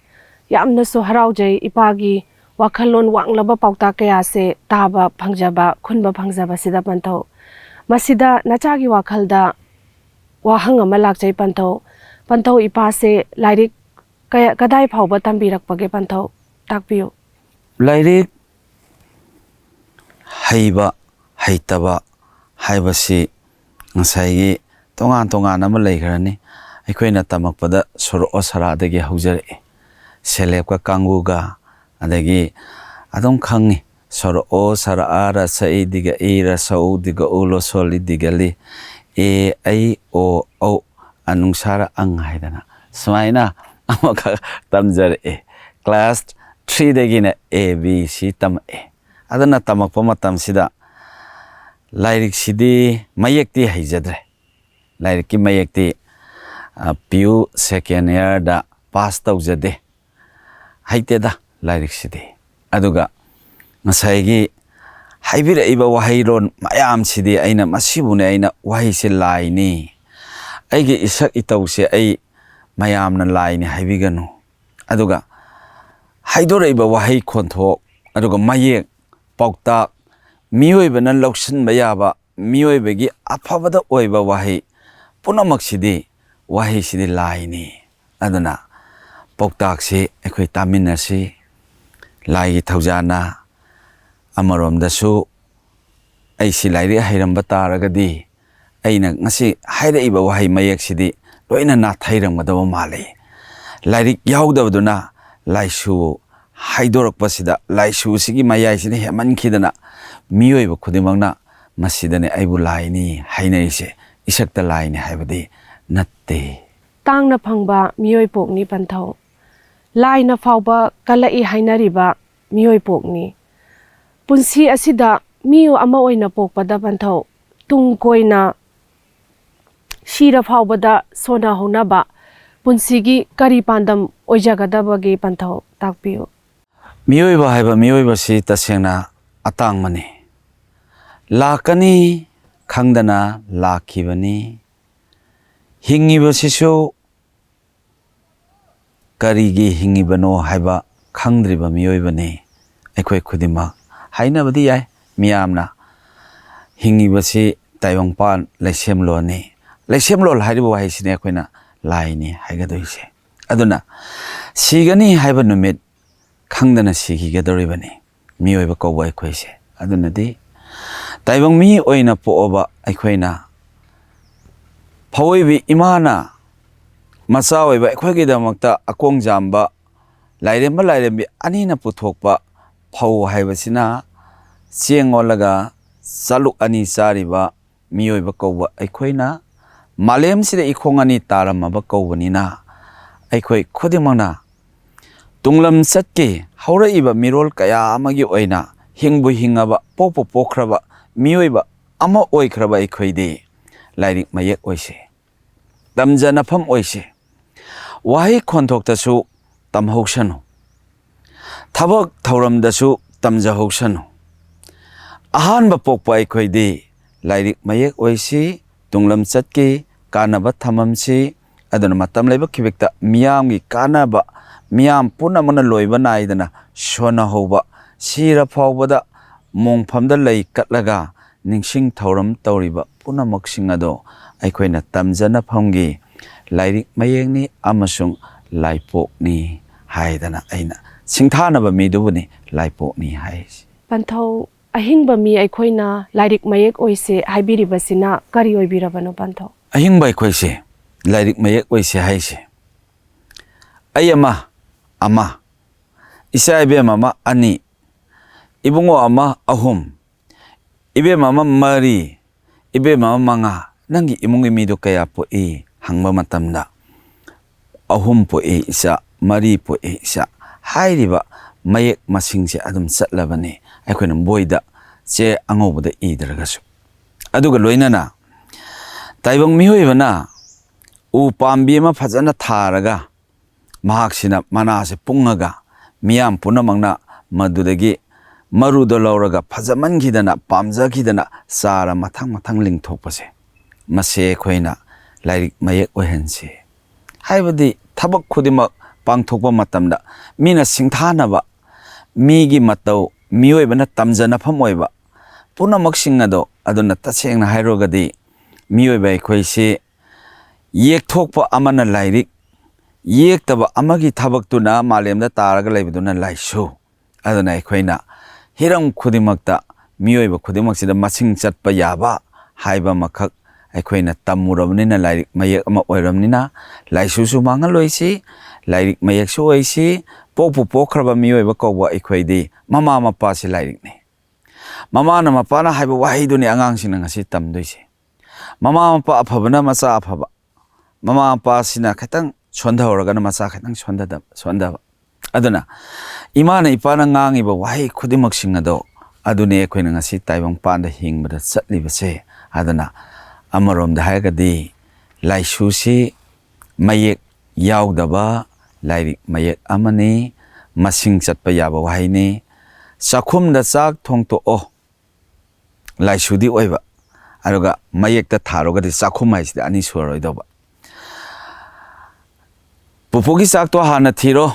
ꯌꯥꯝꯅꯁꯨ ꯍꯔꯥꯎꯖꯩ ꯏꯄꯥꯒꯤ ꯋꯥꯈꯜꯂꯣꯟ ꯋꯥꯡꯂꯕ ꯄꯥꯎꯇꯥꯛ ꯀꯌꯥꯁꯦ ꯇꯥꯕ ꯐꯪꯖꯕ, ꯈꯨꯟꯕ ꯐꯪꯖꯕꯁꯤꯗ ꯄꯟꯊꯧ꯫ ꯃꯁꯤꯗ ꯅꯆꯥꯒꯤ ꯋꯥꯈꯜꯗ ꯋꯥꯍꯪ ꯑꯃ ꯂꯥꯛꯆꯩ ꯄꯟꯊꯧ꯫ ꯄꯟꯊꯧ, ꯏꯄꯥꯁꯦ ꯂꯥꯏꯔꯤꯛ ꯀꯌꯥ, ꯀꯗꯥꯏ ꯐꯥꯎꯕ ꯇꯝꯕꯤꯔꯛꯄꯒꯦ ꯄꯟꯊꯧ? ꯇꯥꯛꯄꯤꯌꯨ꯫ ꯂꯥꯏꯔꯤꯛ ꯍꯩꯕ ꯍꯩꯇꯕ ꯍꯥꯏꯕꯁꯤ ꯉꯁꯥꯏꯒꯤ ꯇꯣꯉꯥꯟ ꯇꯣꯉꯥꯟ ꯑꯃ ꯂꯩꯈ꯭ꯔꯅꯤ꯫ ꯑꯩꯈꯣꯏꯅ ꯇꯝꯃꯛꯄꯗ ꯁꯣꯔꯣꯛꯑꯣ ꯁꯔꯥꯗꯒꯤ ꯍꯧꯖꯔꯛꯏ꯫ ꯁꯦꯂꯦꯞꯀ ꯀꯥꯡꯒꯨꯒ, ꯑꯗꯒꯤ ꯑꯗꯨꯝ ꯈꯪꯉꯤ꯫ ꯁꯣꯔꯣꯛꯑꯣ ꯁꯔꯥ ꯔꯁ ꯏ ꯗꯤꯒ ꯏ ꯔꯁ ꯎ ꯗꯤꯒ ꯎ ꯂꯣ ꯁꯣ ꯂꯤ ꯗꯤꯒ ꯂꯤ, ꯑꯦ ꯑꯩ ꯑꯣ ꯎ ꯑꯅꯨꯁꯥꯔ ꯑꯪ ꯍꯥꯏꯗꯅ ꯁꯨꯃꯥꯏꯅ ꯑꯃꯈꯛ ꯇꯝꯖꯔꯛꯑꯦ꯫ ꯀ꯭ꯂꯥꯁ ꯊ꯭ꯔꯤꯗꯒꯤꯅ ꯑꯦ ꯕꯤ ꯁꯤ ꯇꯝꯃꯛꯑꯦ꯫ ꯑꯗꯨꯅ ꯇꯝꯃꯛꯄ ꯃꯇꯝꯁꯤꯗ ꯂꯥꯏꯔꯤꯛꯁꯤꯗꯤ ꯃꯌꯦꯛꯇꯤ ꯍꯩꯖꯗ꯭ꯔꯦ꯫ ꯂꯥꯏꯔꯤꯛꯀꯤ ꯃꯌꯦꯛꯇꯤ, ꯑ, ꯄꯤ ꯌꯨ ꯁꯦꯀꯦꯟ ꯏꯌꯥꯔꯗ ꯄꯥꯁ ꯇꯧꯖꯗꯦ꯫ ꯍꯩꯇꯦꯗ ꯂꯥꯏꯔꯤꯛꯁꯤꯗꯤ꯫ ꯑꯗꯨꯒ ꯉꯁꯥꯏꯒꯤ ꯍꯥꯏꯕꯤꯔꯛꯏꯕ ꯋꯥꯍꯩꯔꯣꯟ ꯃꯌꯥꯝꯁꯤꯗꯤ ꯑꯩꯅ, ꯃꯁꯤꯕꯨꯅꯦ ꯑꯩꯅ ꯋꯥꯍꯩꯁꯦ ꯂꯥꯏꯅꯤ, ꯑꯩꯒꯤ ꯏꯁꯛ ꯏꯇꯧꯁꯦ ꯑꯩ ꯃꯌꯥꯝꯅ ꯂꯥꯏꯅꯤ ꯍꯥꯏꯕꯤꯒꯅꯨ꯫ ꯑꯗꯨꯒ ꯍꯥꯏꯗꯣꯔꯛꯏꯕ ꯋꯥꯍꯩ ꯈꯣꯟꯊꯣꯛ, ꯑꯗꯨꯒ ꯃꯌꯦꯛ, ꯄꯥꯎꯇꯥꯛ, ꯃꯤꯑꯣꯏꯕꯅ ꯂꯧꯁꯤꯟꯕ ꯌꯥꯕ, ꯃꯤꯑꯣꯏꯕꯒꯤ ꯑꯐꯕꯗ ꯑꯣꯏꯕ ꯋꯥꯍꯩ ꯄꯨꯝꯅꯃꯛꯁꯤꯗꯤ ꯋꯥꯍꯩꯁꯤꯗꯤ ꯂꯥꯏꯅꯤ꯫ ꯑꯗꯨꯅ ꯄꯥꯎꯇꯥꯛꯁꯤ ꯑꯩꯈꯣꯏ ꯇꯥꯃꯤꯟꯅꯁꯤ꯫ ꯂꯥꯏꯒꯤ ꯊꯧꯖꯥꯜꯅ ꯑꯃꯔꯣꯝꯗꯁꯨ ꯑꯩꯁꯤ ꯂꯥꯏꯔꯤꯛ ꯍꯩꯔꯝꯕ ꯇꯥꯔꯒꯗꯤ ꯑꯩꯅ ꯉꯁꯤ ꯍꯥꯏꯔꯛꯏꯕ ꯋꯥꯍꯩ ꯃꯌꯦꯛꯁꯤꯗꯤ ꯂꯣꯏꯅ ꯅꯥꯊꯩꯔꯝꯒꯗꯕ ꯃꯥꯜꯂꯤ꯫ ꯂꯥꯏꯔꯤꯛ ꯌꯥꯎꯗꯕꯗꯨꯅ ꯂꯥꯏꯁꯨ ꯍꯥꯏꯗꯣꯔꯛꯄꯁꯤꯗ, ꯂꯥꯏꯁꯨꯁꯤꯒꯤ ꯃꯌꯥꯏꯁꯤꯗ ꯍꯦꯟꯃꯟꯈꯤꯗꯅ ꯃꯤꯑꯣꯏꯕ ꯈꯨꯗꯤꯡꯃꯛꯅ ꯃꯁꯤꯗꯅꯦ ꯑꯩꯕꯨ ꯂꯥꯏꯅꯤ ꯍꯥꯏꯅꯔꯤꯁꯦ, ꯏꯁꯛꯇ ꯂꯥꯏꯅꯤ ꯍꯥꯏꯕꯗꯤ ꯅꯠꯇꯦ꯫ ꯇꯥꯡꯅ ꯐꯪꯕ ꯃꯤꯑꯣꯏ ꯄꯣꯛꯅꯤ ꯄꯟꯊꯧ꯫ ꯂꯥꯏꯅ ꯐꯥꯎꯕ ꯀꯜꯂꯛꯏ ꯍꯥꯏꯅꯔꯤꯕ ꯃꯤꯑꯣꯏ ꯄꯣꯛꯅꯤ꯫ ꯄꯨꯟꯁꯤ ꯑꯁꯤꯗ ꯃꯤ ꯑꯃ ꯑꯣꯏꯅ ꯄꯣꯛꯄꯗ ꯄꯟꯊꯧ ꯇꯨꯡ ꯀꯣꯏꯅ ꯁꯤꯔ ꯐꯥꯎꯕꯗ ꯁꯣꯟꯅꯍꯧꯅꯕ ꯄꯨꯟꯁꯤꯒꯤ ꯀꯔꯤ ꯄꯥꯟꯗꯝ ꯑꯣꯏꯖꯒꯗꯕꯒꯦ ꯄꯟꯊꯧ ꯇꯥꯛꯄꯤꯌꯨ꯫ ꯃꯤꯑꯣꯏꯕ ꯍꯥꯏꯕ ꯃꯤꯑꯣꯏꯕꯁꯤ ꯇꯁꯦꯡꯅ ꯑꯇꯥꯡꯕꯅꯤ꯫ ꯂꯥꯛꯀꯅꯤ ꯈꯪꯗꯅ ꯂꯥꯛꯈꯤꯕꯅꯤ꯫ ꯍꯤꯡꯉꯤꯕꯁꯤꯁꯨ ꯀꯔꯤꯒꯤ ꯍꯤꯡꯉꯤꯕꯅꯣ ꯍꯥꯏꯕ ꯈꯪꯗ꯭ꯔꯤꯕ ꯃꯤꯑꯣꯏꯕꯅꯤ ꯑꯩꯈꯣꯏ ꯈꯨꯗꯤꯡꯃꯛ꯫ ꯍꯥꯏꯅꯕꯗꯤ ꯌꯥꯏ ꯃꯤꯌꯥꯝꯅ, ꯍꯤꯡꯉꯤꯕꯁꯤ ꯇꯥꯏꯕꯪꯄꯥꯟ ꯂꯩꯁꯦꯝꯂꯣꯟꯅꯤ꯫ ꯂꯩꯁꯦꯝꯂꯣꯟ ꯍꯥꯏꯔꯤꯕ ꯋꯥꯍꯩꯁꯤꯅꯤ ꯑꯩꯈꯣꯏꯅ ꯂꯥꯏꯅꯤ ꯍꯥꯏꯒꯗꯣꯏꯁꯦ꯫ ꯑꯗꯨꯅ ꯁꯤꯒꯅꯤ ꯍꯥꯏꯕ ꯅꯨꯃꯤꯠ ꯈꯪꯗꯅ ꯁꯤꯈꯤꯒꯗꯧꯔꯤꯕꯅꯤ ꯃꯤꯑꯣꯏꯕ ꯀꯧꯕ ꯑꯩꯈꯣꯏꯁꯦ꯫ ꯑꯗꯨꯅꯗꯤ ꯇꯥꯏꯕꯪ ꯃꯤ ꯑꯣꯏꯅ ꯄꯣꯛꯑꯕ ꯑꯩꯈꯣꯏꯅ ꯐꯧ ꯑꯣꯏꯕꯤ ꯏꯃꯥꯅ ꯃꯆꯥ ꯑꯣꯏꯕ ꯑꯩꯈꯣꯏꯒꯤꯗꯃꯛꯇ ꯑꯀꯣꯡ ꯖꯥꯝꯕ ꯂꯥꯏꯔꯦꯝꯕ ꯂꯥꯏꯔꯦꯝꯕꯤ ꯑꯅꯤꯅ ꯄꯨꯊꯣꯛꯄ ꯐꯧ ꯍꯥꯏꯕꯁꯤꯅ ꯆꯦꯡ ꯑꯣꯜꯂꯒ ꯆꯥꯂꯨꯛ ꯑꯅꯤ ꯆꯥꯔꯤꯕ ꯃꯤꯑꯣꯏꯕ ꯀꯧꯕ ꯑꯩꯈꯣꯏꯅ ꯃꯥꯂꯦꯝꯁꯤꯗ ꯏꯈꯣꯡ ꯑꯅꯤ ꯇꯥꯔꯝꯃꯕ ꯀꯧꯕꯅꯤꯅ ꯑꯩꯈꯣꯏ ꯈꯨꯗꯤꯡꯃꯛꯅ ꯇꯨꯡꯂꯝꯆꯠꯀꯤ ꯍꯧꯔꯛꯏꯕ ꯃꯤꯔꯣꯜ ꯀꯌꯥ ꯑꯃꯒꯤ ꯑꯣꯏꯅ ꯍꯤꯡꯕꯨ ꯍꯤꯡꯉꯕ ꯄꯣꯛꯄꯨ ꯄꯣꯛꯈ꯭ꯔꯕ ꯃꯤꯑꯣꯏꯕ ꯑꯃ ꯑꯣꯏꯈ꯭ꯔꯕ ꯑꯩꯈꯣꯏꯗꯤ ꯂꯥꯏꯔꯤꯛ ꯃꯌꯦꯛ ꯑꯣꯏꯁꯦ꯫ ꯇꯝꯖꯅꯐꯝ ꯑꯣꯏꯁꯦ꯫ ꯋꯥꯍꯩ ꯈꯣꯟꯊꯣꯛꯇꯁꯨ ꯇꯝꯍꯧꯁꯅꯨ꯫ ꯊꯕꯛ ꯊꯧꯔꯝꯗꯁꯨ ꯇꯝꯖꯍꯧꯁꯅꯨ꯫ ꯑꯍꯥꯟꯕ ꯄꯣꯛꯄ ꯑꯩꯈꯣꯏꯗꯤ ꯂꯥꯏꯔꯤꯛ ꯃꯌꯦꯛ ꯑꯣꯏꯁꯤ, ꯇꯨꯡꯂꯝꯆꯠꯀꯤ ꯀꯥꯟꯅꯕ ꯊꯝꯃꯝꯁꯤ꯫ ꯑꯗꯨꯅ ꯃꯇꯝ ꯂꯩꯕ ꯈꯤꯕꯤꯛꯇ ꯃꯤꯌꯥꯝꯒꯤ ꯀꯥꯟꯅꯕ, ꯃꯤꯌꯥꯝ ꯄꯨꯝꯅꯃꯛꯅ ꯂꯣꯏꯕ ꯅꯥꯏꯗꯅ ꯁꯣꯟꯅꯍꯧꯕ, ꯁꯤꯔ ꯐꯥꯎꯕꯗ ꯃꯣꯡꯐꯝꯗ ꯂꯩ ꯀꯠꯂꯒ ꯅꯤꯡꯁꯤꯡ ꯊꯧꯔꯝ ꯇꯧꯔꯤꯕ ꯄꯨꯝꯅꯃꯛꯁꯤꯡ ꯑꯗꯣ ꯑꯩꯈꯣꯏꯅ ꯇꯝꯖꯅꯐꯝꯒꯤ ꯂꯥꯏꯔꯤꯛ ꯃꯌꯦꯛꯅꯤ ꯑꯃꯁꯨꯡ ꯂꯥꯏꯄꯣꯛꯅꯤ ꯍꯥꯏꯗꯅ ꯑꯩꯅ ꯁꯤꯡꯊꯥꯅꯕ ꯃꯤꯗꯨꯕꯨꯅꯤ ꯂꯥꯏꯄꯣꯛꯅꯤ ꯍꯥꯏꯔꯤꯁꯤ꯫ ꯄꯟꯊꯧ, ꯑꯍꯤꯡꯕ ꯃꯤ ꯑꯩꯈꯣꯏꯅ ꯂꯥꯏꯔꯤꯛ ꯃꯌꯦꯛ ꯑꯣꯏꯁꯦ ꯍꯥꯏꯕꯤꯔꯤꯕꯁꯤꯅ ꯀꯔꯤ ꯑꯣꯏꯕꯤꯔꯕꯅꯣ ꯄꯟꯊꯧ? ꯑꯍꯤꯡꯕ ꯑꯩꯈꯣꯏꯁꯦ ꯂꯥꯏꯔꯤꯛ ꯃꯌꯦꯛ ꯑꯣꯏꯁꯦ ꯍꯥꯏꯁꯦ ꯑꯩ ꯑꯃ, ꯑꯃ, ꯏꯆꯥ ꯏꯕꯦꯝ ꯑꯃ, ꯑꯅꯤ, ꯏꯕꯨꯡꯉꯣ ꯑꯃ, ꯑꯍꯨꯝ, ꯏꯕꯦꯝ ꯑꯃ, ꯃꯔꯤ, ꯏꯕꯦꯝ ꯑꯃ, ꯃꯉꯥ꯫ ꯅꯪꯒꯤ ꯏꯃꯨꯡꯒꯤ ꯃꯤꯗꯣ ꯀꯌꯥ ꯄꯣꯛꯏ ꯍꯪꯕ ꯃꯇꯝꯗ ꯑꯍꯨꯝ ꯄꯣꯛꯏ ꯏꯆꯥ, ꯃꯔꯤ ꯄꯣꯛꯏ ꯏꯆꯥ꯫ ꯍꯥꯏꯔꯤꯕ ꯃꯌꯦꯛ ꯃꯁꯤꯡꯁꯦ ꯑꯗꯨꯝ ꯆꯠꯂꯕꯅꯤ꯫ ꯑꯩꯈꯣꯏꯅ ꯕꯣꯏꯗ ꯆꯦ ꯑꯉꯧꯕꯗ ꯏꯗ꯭ꯔꯒꯁꯨ꯫ ꯑꯗꯨꯒ ꯂꯣꯏꯅꯅ ꯇꯥꯏꯕꯪ ꯃꯤꯑꯣꯏꯕꯅ ꯎ ꯄꯥꯝꯕꯤ ꯑꯃ ꯐꯖꯅ ꯊꯥꯔꯒ ꯃꯍꯥꯛꯁꯤꯅ ꯃꯅꯥꯁꯦ ꯄꯨꯡꯉꯒ ꯃꯤꯌꯥꯝ ꯄꯨꯝꯅꯃꯛꯅ ꯃꯗꯨꯗꯒꯤ ꯃꯔꯨꯗꯣ ꯂꯧꯔꯒ ꯐꯖꯃꯟꯈꯤꯗꯅ, ꯄꯥꯝꯖꯈꯤꯗꯅ ꯆꯥꯔ ꯃꯊꯪ ꯃꯊꯪ ꯂꯤꯡꯊꯣꯛꯄꯁꯦ, ꯃꯁꯤ ꯑꯩꯈꯣꯏꯅ ꯂꯥꯏꯔꯤꯛ ꯃꯌꯦꯛ ꯑꯣꯏꯍꯟꯁꯤ꯫ ꯍꯥꯏꯕꯗꯤ ꯊꯕꯛ ꯈꯨꯗꯤꯡꯃꯛ ꯄꯥꯡꯊꯣꯛꯄ ꯃꯇꯝꯗ ꯃꯤꯅ ꯁꯤꯡꯊꯥꯅꯕ, ꯃꯤꯒꯤ ꯃꯇꯧ, ꯃꯤꯑꯣꯏꯕꯅ ꯇꯝꯖꯅꯐꯝ ꯑꯣꯏꯕ ꯄꯨꯝꯅꯃꯛꯁꯤꯡ ꯑꯗꯣ, ꯑꯗꯨꯅ ꯇꯁꯦꯡꯅ ꯍꯥꯏꯔꯨꯔꯒꯗꯤ ꯃꯤꯑꯣꯏꯕ ꯑꯩꯈꯣꯏꯁꯤ ꯌꯦꯛꯊꯣꯛꯄ ꯑꯃꯅ ꯂꯥꯏꯔꯤꯛ, ꯌꯦꯛꯇꯕ ꯑꯃꯒꯤ ꯊꯕꯛꯇꯨꯅ ꯃꯥꯂꯦꯝꯗ ꯇꯥꯔꯒ ꯂꯩꯕꯗꯨꯅ ꯂꯥꯏꯁꯨ꯫ ꯑꯗꯨꯅ ꯑꯩꯈꯣꯏꯅ ꯍꯤꯔꯝ ꯈꯨꯗꯤꯡꯃꯛꯇ ꯃꯤꯑꯣꯏꯕ ꯈꯨꯗꯤꯡꯃꯛꯁꯤꯗ ꯃꯁꯤꯡ ꯆꯠꯄ ꯌꯥꯕ ꯍꯥꯏꯕ ꯑꯃꯈꯛ ꯑꯩꯈꯣꯏꯅ ꯇꯝꯃꯨꯔꯕꯅꯤꯅ, ꯂꯥꯏꯔꯤꯛ ꯃꯌꯦꯛ ꯑꯃ ꯑꯣꯏꯔꯕꯅꯤꯅ, ꯂꯥꯏꯁꯨꯁꯨ ꯃꯥꯡꯍꯜꯂꯣꯏꯁꯤ, ꯂꯥꯏꯔꯤꯛ ꯃꯌꯦꯛꯁꯨ ꯑꯣꯏꯁꯤ꯫ ꯄꯣꯛꯄꯨ ꯄꯣꯛꯈ꯭ꯔꯕ ꯃꯤꯑꯣꯏꯕ ꯀꯧꯕ ꯑꯩꯈꯣꯏꯗꯤ ꯃꯃꯥ ꯃꯄꯥꯁꯤ ꯂꯥꯏꯔꯤꯛꯅꯤ꯫ ꯃꯃꯥꯅ ꯃꯄꯥꯅ ꯍꯥꯏꯕ ꯋꯥꯍꯩꯗꯨꯅꯤ ꯑꯉꯥꯡꯁꯤꯡꯅ ꯉꯁꯤ ꯇꯝꯗꯣꯏꯁꯦ꯫ ꯃꯃꯥ ꯃꯄꯥ ꯑꯐꯕꯅ ꯃꯆꯥ ꯑꯐꯕ, ꯃꯃꯥ ꯃꯄꯥꯁꯤꯅ ꯈꯤꯇꯪ ꯁꯣꯟꯊꯍꯧꯔꯒꯅ ꯃꯆꯥ ꯈꯤꯇꯪ ꯁꯣꯟꯊꯗꯕ, ꯁꯣꯟꯊꯕ꯫ ꯑꯗꯨꯅ ꯏꯃꯥꯅ ꯏꯄꯥꯅ ꯉꯥꯡꯉꯤꯕ ꯋꯥꯍꯩ ꯈꯨꯗꯤꯡꯃꯛꯁꯤꯡ ꯑꯗꯣ, ꯑꯗꯨꯅꯤ ꯑꯩꯈꯣꯏꯅ ꯉꯁꯤ ꯇꯥꯏꯕꯪꯄꯥꯟꯗ ꯍꯤꯡꯕꯗ ꯆꯠꯂꯤꯕꯁꯦ꯫ ꯑꯗꯨꯅ ꯑꯃꯔꯣꯝꯗ ꯍꯥꯏꯔꯒꯗꯤ ꯂꯥꯏꯁꯨꯁꯤ ꯃꯌꯦꯛ ꯌꯥꯎꯗꯕ ꯂꯥꯏꯔꯤꯛ ꯃꯌꯦꯛ ꯑꯃꯅꯤ, ꯃꯁꯤꯡ ꯆꯠꯄ ꯌꯥꯕ ꯋꯥꯍꯩꯅꯤ꯫ ꯆꯥꯛꯈꯨꯝꯗ ꯆꯥꯛ ꯊꯣꯡꯇꯣꯛꯑꯣ, ꯂꯥꯏꯁꯨꯗꯤ ꯑꯣꯏꯕ, ꯑꯗꯨꯒ ꯃꯌꯦꯛꯇ ꯊꯥꯔꯨꯒꯗꯤ ꯆꯥꯛꯈꯨꯝ ꯍꯥꯏꯁꯤꯗꯤ ꯑꯅꯤ ꯁꯨꯔꯔꯣꯏꯗꯧꯕ꯫ ꯄꯨꯄꯨꯒꯤ ꯆꯥꯛꯇꯣ ꯍꯥꯟꯅ ꯊꯤꯔꯣ,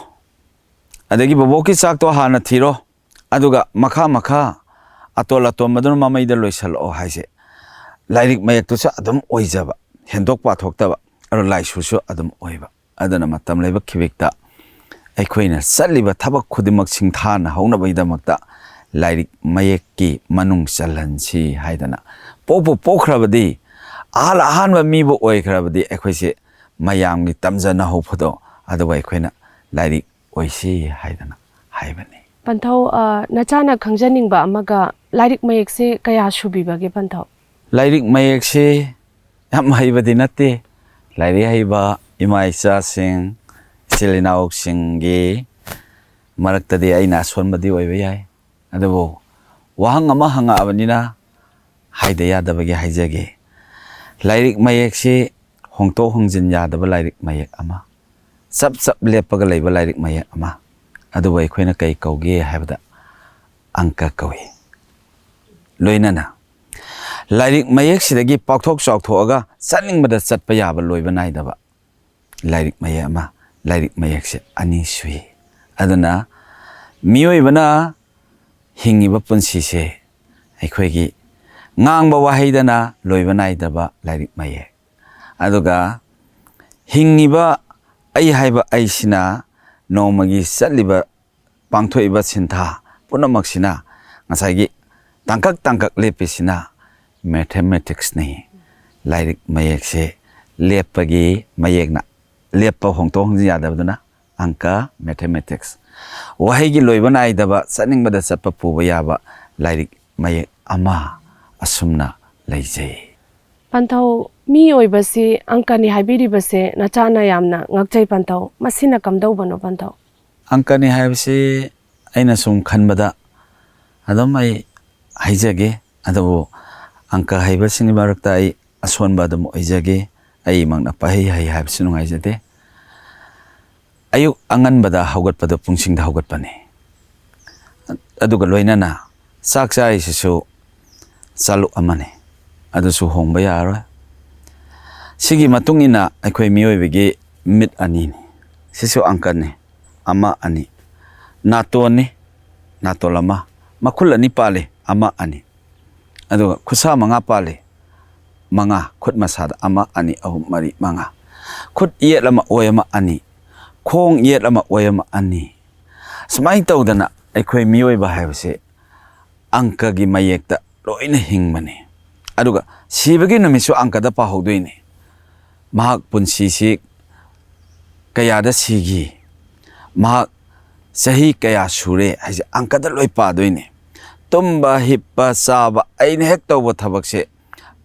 ꯑꯗꯒꯤ ꯕꯣꯕꯣꯛꯀꯤ ꯆꯥꯛꯇꯣ ꯍꯥꯟꯅ ꯊꯤꯔꯣ, ꯑꯗꯨꯒ ꯃꯈꯥ ꯃꯈꯥ ꯑꯇꯣꯜ ꯑꯇꯣꯟꯕꯗꯨꯅ ꯃꯃꯩꯗ ꯂꯣꯏꯁꯤꯜꯂꯛꯑꯣ ꯍꯥꯏꯁꯦ ꯂꯥꯏꯔꯤꯛ ꯃꯌꯦꯛꯇꯨꯁꯨ ꯑꯗꯨꯝ ꯑꯣꯏꯖꯕ, ꯍꯦꯟꯗꯣꯛ ꯄꯥꯊꯣꯛꯇꯕ, ꯑꯗꯣ ꯂꯥꯏꯁꯨꯁꯨ ꯑꯗꯨꯝ ꯑꯣꯏꯕ꯫ ꯑꯗꯨꯅ ꯃꯇꯝ ꯂꯩꯕ ꯈꯤꯕꯤꯛꯇ ꯑꯩꯈꯣꯏꯅ ꯆꯠꯂꯤꯕ ꯊꯕꯛ ꯈꯨꯗꯤꯡꯃꯛ ꯁꯤꯡꯊꯥꯅꯍꯧꯅꯕꯒꯤꯗꯃꯛꯇ ꯂꯥꯏꯔꯤꯛ ꯃꯌꯦꯛꯀꯤ ꯃꯅꯨꯡ ꯆꯜꯍꯟꯁꯤ ꯍꯥꯏꯗꯅ, ꯄꯣꯛꯄꯨ ꯄꯣꯛꯈ꯭ꯔꯕꯗꯤ, ꯑꯍꯜ ꯑꯍꯥꯟꯕ ꯃꯤꯕꯨ ꯑꯣꯏꯈ꯭ꯔꯕꯗꯤ ꯑꯩꯈꯣꯏꯁꯦ ꯃꯌꯥꯝꯒꯤ ꯇꯝꯖꯅꯍꯧꯕꯗꯣ ꯑꯗꯨꯕꯨ ꯑꯩꯈꯣꯏꯅ ꯂꯥꯏꯔꯤꯛ ꯑꯣꯏꯁꯤ ꯍꯥꯏꯗꯅ ꯍꯥꯏꯕꯅꯤ꯫ ꯄꯟꯊꯧ, ꯑ, ꯅꯆꯥꯅ ꯈꯪꯖꯅꯤꯡꯕ ꯑꯃꯒ, ꯂꯥꯏꯔꯤꯛ ꯃꯌꯦꯛꯁꯦ ꯀꯌꯥ ꯁꯨꯕꯤꯕꯒꯦ, ꯄꯟꯊꯧ? ꯂꯥꯏꯔꯤꯛ ꯃꯌꯦꯛꯁꯦ ꯌꯥꯝ ꯍꯩꯕꯗꯤ ꯅꯠꯇꯦ꯫ ꯂꯥꯏꯔꯤꯛ ꯍꯩꯕ ꯏꯃꯥ ꯏꯆꯥꯁꯤꯡ, ꯏꯆꯤꯜ ꯏꯅꯥꯎꯁꯤꯡꯒꯤ ꯃꯔꯛꯇꯗꯤ ꯑꯩꯅ ꯑꯁꯣꯟꯕꯗꯤ ꯑꯣꯏꯕ ꯌꯥꯏ, ꯑꯗꯨꯕꯨ ꯋꯥꯍꯪ ꯑꯃ ꯍꯪꯉꯛꯑꯕꯅꯤꯅ ꯍꯥꯏꯗ ꯌꯥꯗꯕꯒꯤ ꯍꯥꯏꯖꯒꯦ꯫ ꯂꯥꯏꯔꯤꯛ ꯃꯌꯦꯛꯁꯤ ꯍꯣꯡꯗꯣꯛ ꯍꯣꯡꯖꯤꯟ ꯌꯥꯗꯕ ꯂꯥꯏꯔꯤꯛ ꯃꯌꯦꯛ ꯑꯃ, ꯆꯞ ꯆꯞ ꯂꯦꯞꯄꯒ ꯂꯩꯕ ꯂꯥꯏꯔꯤꯛ ꯃꯌꯦꯛ ꯑꯃ, ꯑꯗꯨꯕꯨ ꯑꯩꯈꯣꯏꯅ ꯀꯩ ꯀꯧꯒꯦ ꯍꯥꯏꯕꯗ ꯑꯪꯀ ꯀꯧꯏ꯫ ꯂꯣꯏꯅꯅ ꯂꯥꯏꯔꯤꯛ ꯃꯌꯦꯛꯁꯤꯗꯒꯤ ꯄꯥꯛꯊꯣꯛ ꯆꯥꯎꯊꯣꯛꯑꯒ ꯆꯠꯅꯤꯡꯕꯗ ꯆꯠꯄ ꯌꯥꯕ ꯂꯣꯏꯕ ꯅꯥꯏꯗꯕ ꯂꯥꯏꯔꯤꯛ ꯃꯌꯦꯛ ꯑꯃ, ꯂꯥꯏꯔꯤꯛ ꯃꯌꯦꯛꯁꯦ ꯑꯅꯤ ꯁꯨꯏ꯫ ꯑꯗꯨꯅ ꯃꯤꯑꯣꯏꯕꯅ ꯍꯤꯡꯉꯤꯕ ꯄꯨꯟꯁꯤꯁꯦ ꯑꯩꯈꯣꯏꯒꯤ ꯉꯥꯡꯕ ꯋꯥꯍꯩꯗꯅ ꯂꯣꯏꯕ ꯅꯥꯏꯗꯕ ꯂꯥꯏꯔꯤꯛ ꯃꯌꯦꯛ, ꯑꯗꯨꯒ ꯍꯤꯡꯉꯤꯕ ꯑꯩ ꯍꯥꯏꯕ ꯑꯩꯁꯤꯅ ꯅꯣꯡꯃꯒꯤ ꯆꯠꯂꯤꯕ, ꯄꯥꯡꯊꯣꯛꯏꯕ ꯁꯤꯟꯊꯥ ꯄꯨꯝꯅꯃꯛꯁꯤꯅ ꯉꯁꯥꯏꯒꯤ ꯇꯥꯡꯀꯛ ꯇꯥꯡꯀꯛ ꯂꯦꯞꯄꯤꯁꯤꯅ ꯃꯦꯊꯃꯦꯇꯤꯛꯁꯅꯤ꯫ ꯂꯥꯏꯔꯤꯛ ꯃꯌꯦꯛꯁꯦ ꯂꯦꯞꯄꯒꯤ ꯃꯌꯦꯛꯅ ꯂꯦꯞꯄ, ꯍꯣꯡꯗꯣꯛ ꯍꯣꯡꯖꯤꯟ ꯌꯥꯗꯕꯗꯨꯅ ꯑꯪꯀ, ꯃꯦꯊꯃꯦꯇꯤꯛꯁ꯫ ꯋꯥꯍꯩꯒꯤ ꯂꯣꯏꯕ ꯅꯥꯏꯗꯕ, ꯆꯠꯅꯤꯡꯕꯗ ꯆꯠꯄ ꯄꯨꯕ ꯌꯥꯕ ꯂꯥꯏꯔꯤꯛ ꯃꯌꯦꯛ ꯑꯃ ꯑꯁꯨꯝꯅ ꯂꯩꯖꯩ꯫ ꯄꯟꯊꯧ, ꯃꯤ ꯑꯣꯏꯕꯁꯤ ꯑꯪꯀꯅꯤ ꯍꯥꯏꯕꯤꯔꯤꯕꯁꯦ ꯅꯆꯥꯅ ꯌꯥꯝꯅ ꯉꯛꯆꯩ ꯄꯟꯊꯧ꯫ ꯃꯁꯤꯅ ꯀꯝꯗꯧꯕꯅꯣ ꯄꯟꯊꯧ? ꯑꯪꯀꯅꯤ ꯍꯥꯏꯕꯁꯤ ꯑꯩꯅ ꯁꯨꯝ ꯈꯟꯕꯗ ꯑꯗꯨꯝ ꯑꯩ ꯍꯩꯖꯒꯦ, ꯑꯗꯨꯕꯨ ꯑꯪꯀ ꯍꯩꯕꯁꯤꯡꯒꯤ ꯃꯔꯛꯇ ꯑꯩ ꯑꯁꯣꯟꯕ ꯑꯗꯨꯝ ꯑꯣꯏꯖꯒꯦ꯫ ꯑꯩꯃꯛꯅ ꯄꯪꯍꯩ ꯍꯩ ꯍꯥꯏꯕꯁꯤ ꯅꯨꯡꯉꯥꯏꯖꯗꯦ꯫ ꯑꯌꯨꯛ ꯑꯉꯟꯕꯗ ꯍꯧꯒꯠꯄꯗꯨ ꯄꯨꯡꯁꯤꯡꯗ ꯍꯧꯒꯠꯄꯅꯤ꯫ ꯑꯗꯨꯒ ꯂꯣꯏꯅꯅ ꯆꯥꯛ ꯆꯥꯔꯤꯁꯤꯁꯨ ꯆꯥꯂꯨꯛ ꯑꯃꯅꯤ, ꯑꯗꯨꯁꯨ ꯍꯣꯡꯕ ꯌꯥꯔꯔꯣꯏ꯫ ꯁꯤꯒꯤ ꯃꯇꯨꯡ ꯏꯟꯅ ꯑꯩꯈꯣꯏ ꯃꯤꯑꯣꯏꯕꯒꯤ ꯃꯤꯠ ꯑꯅꯤꯅꯤ, ꯁꯤꯁꯨ ꯑꯪꯀꯅꯤ, ꯑꯃ, ꯑꯅꯤ꯫ ꯅꯥꯇꯣꯟꯅꯤ, ꯅꯥꯇꯣꯟ ꯑꯃ꯫ ꯃꯈꯨꯜ ꯑꯅꯤ ꯄꯥꯜꯂꯤ, ꯑꯃ, ꯑꯅꯤ꯫ ꯑꯗꯨꯒ ꯈꯨꯠꯁꯥ ꯃꯉꯥ ꯄꯥꯜꯂꯤ, ꯃꯉꯥ꯫ ꯈꯨꯠ ꯃꯁꯥꯗ ꯑꯃ, ꯑꯅꯤ, ꯑꯍꯨꯝ, ꯃꯔꯤ, ꯃꯉꯥ꯫ ꯈꯨꯠ ꯌꯦꯠ ꯑꯃ, ꯑꯣꯏ ꯑꯃ, ꯑꯅꯤ꯫ ꯈꯣꯡ ꯌꯦꯠ ꯑꯃ, ꯑꯣꯏ ꯑꯃ, ꯑꯅꯤ꯫ ꯁꯨꯃꯥꯏꯅ ꯇꯧꯗꯅ ꯑꯩꯈꯣꯏ ꯃꯤꯑꯣꯏꯕ ꯍꯥꯏꯕꯁꯦ ꯑꯪꯀꯒꯤ ꯃꯌꯦꯛꯇ ꯂꯣꯏꯅ ꯍꯤꯡꯕꯅꯤ꯫ ꯑꯗꯨꯒ ꯁꯤꯕꯒꯤ ꯅꯨꯃꯤꯠꯁꯨ ꯑꯪꯀꯗ ꯄꯥꯍꯧꯗꯣꯏꯅꯤ꯫ ꯃꯍꯥꯛ ꯄꯨꯟꯁꯤꯁꯤ ꯀꯌꯥꯗ ꯁꯤꯈꯤ, ꯃꯍꯥꯛ ꯆꯍꯤ ꯀꯌꯥ ꯁꯨꯔꯦ ꯍꯥꯏꯁꯦ ꯑꯪꯀꯗ ꯂꯣꯏ ꯄꯥꯗꯣꯏꯅꯤ꯫ ꯇꯨꯝꯕ, ꯍꯤꯞꯄ, ꯆꯥꯕ, ꯑꯩꯅ ꯍꯦꯛ ꯇꯧꯕ ꯊꯕꯛꯁꯦ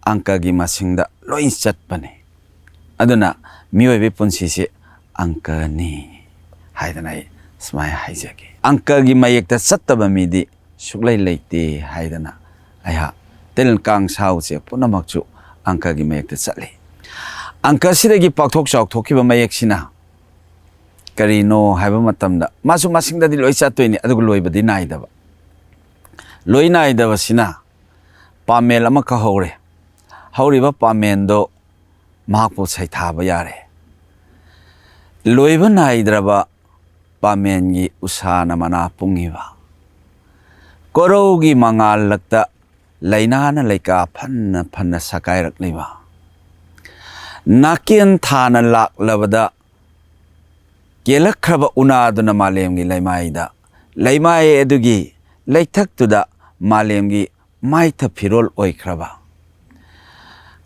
ꯑꯪꯀꯒꯤ ꯃꯁꯤꯡꯗ ꯂꯣꯏ ꯆꯠꯄꯅꯤ꯫ ꯑꯗꯨꯅ ꯃꯤꯑꯣꯏꯕꯒꯤ ꯄꯨꯟꯁꯤꯁꯦ ꯑꯪꯀꯅꯤ ꯍꯥꯏꯗꯅ ꯑꯩ ꯁꯨꯃꯥꯏꯅ ꯍꯥꯏꯖꯒꯦ꯫ ꯑꯪꯀꯒꯤ ꯃꯌꯦꯛꯇ ꯆꯠꯇꯕ ꯃꯤꯗꯤ ꯁꯨꯛꯂꯩ ꯂꯩꯇꯦ ꯍꯥꯏꯗꯅ ꯑꯩꯍꯥꯛ ꯇꯤꯜ ꯀꯥꯡ ꯁꯥ ꯎꯆꯦꯛ ꯄꯨꯝꯅꯃꯛꯁꯨ ꯑꯪꯀꯒꯤ ꯃꯌꯦꯛꯇ ꯆꯠꯂꯤ꯫ ꯑꯪꯀꯁꯤꯗꯒꯤ ꯄꯥꯛꯊꯣꯛ ꯆꯥꯎꯊꯣꯛꯈꯤꯕ ꯃꯌꯦꯛꯁꯤꯅ ꯀꯔꯤꯅꯣ ꯍꯥꯏꯕ ꯃꯇꯝꯗ ꯃꯥꯁꯨ ꯃꯁꯤꯡꯗꯗꯤ ꯂꯣꯏ ꯆꯠꯇꯣꯏꯅꯤ, ꯑꯗꯨꯒ ꯂꯣꯏꯕꯗꯤ ꯅꯥꯏꯗꯕ꯫ ꯂꯣꯏ ꯅꯥꯏꯗꯕꯁꯤꯅ ꯄꯥꯃꯦꯜ ꯑꯃꯈꯛ ꯍꯧꯔꯦ꯫ ꯍꯧꯔꯤꯕ ꯄꯥꯃꯦꯟꯗꯣ ꯃꯍꯥꯛꯄꯨ ꯁꯩꯊꯥꯕ ꯌꯥꯔꯦ꯫ ꯂꯣꯏꯕ ꯅꯥꯏꯗ꯭ꯔꯕ ꯄꯥꯃꯦꯟꯒꯤ ꯎꯁꯥꯅ ꯃꯅꯥ ꯄꯨꯡꯉꯤꯕ, ꯀꯣꯔꯧꯒꯤ ꯃꯉꯥꯜꯂꯛꯇ ꯂꯩꯅꯥꯅ ꯂꯩꯀꯥ ꯐꯟꯅ ꯐꯟꯅ ꯁꯀꯥꯏꯔꯛꯂꯤꯕ, ꯅꯥꯀꯦꯟ ꯊꯥꯅ ꯂꯥꯛꯂꯕꯗ ꯀꯦꯜꯂꯛꯈ꯭ꯔꯕ ꯎꯅꯥꯗꯨꯅ ꯃꯥꯂꯦꯝꯒꯤ ꯂꯩꯃꯥꯏꯗ, ꯂꯩꯃꯥꯏ ꯑꯗꯨꯒꯤ ꯂꯩꯊꯛꯇꯨꯗ ꯃꯥꯂꯦꯝꯒꯤ ꯃꯥꯏꯊ ꯐꯤꯔꯣꯜ ꯑꯣꯏꯈ꯭ꯔꯕ,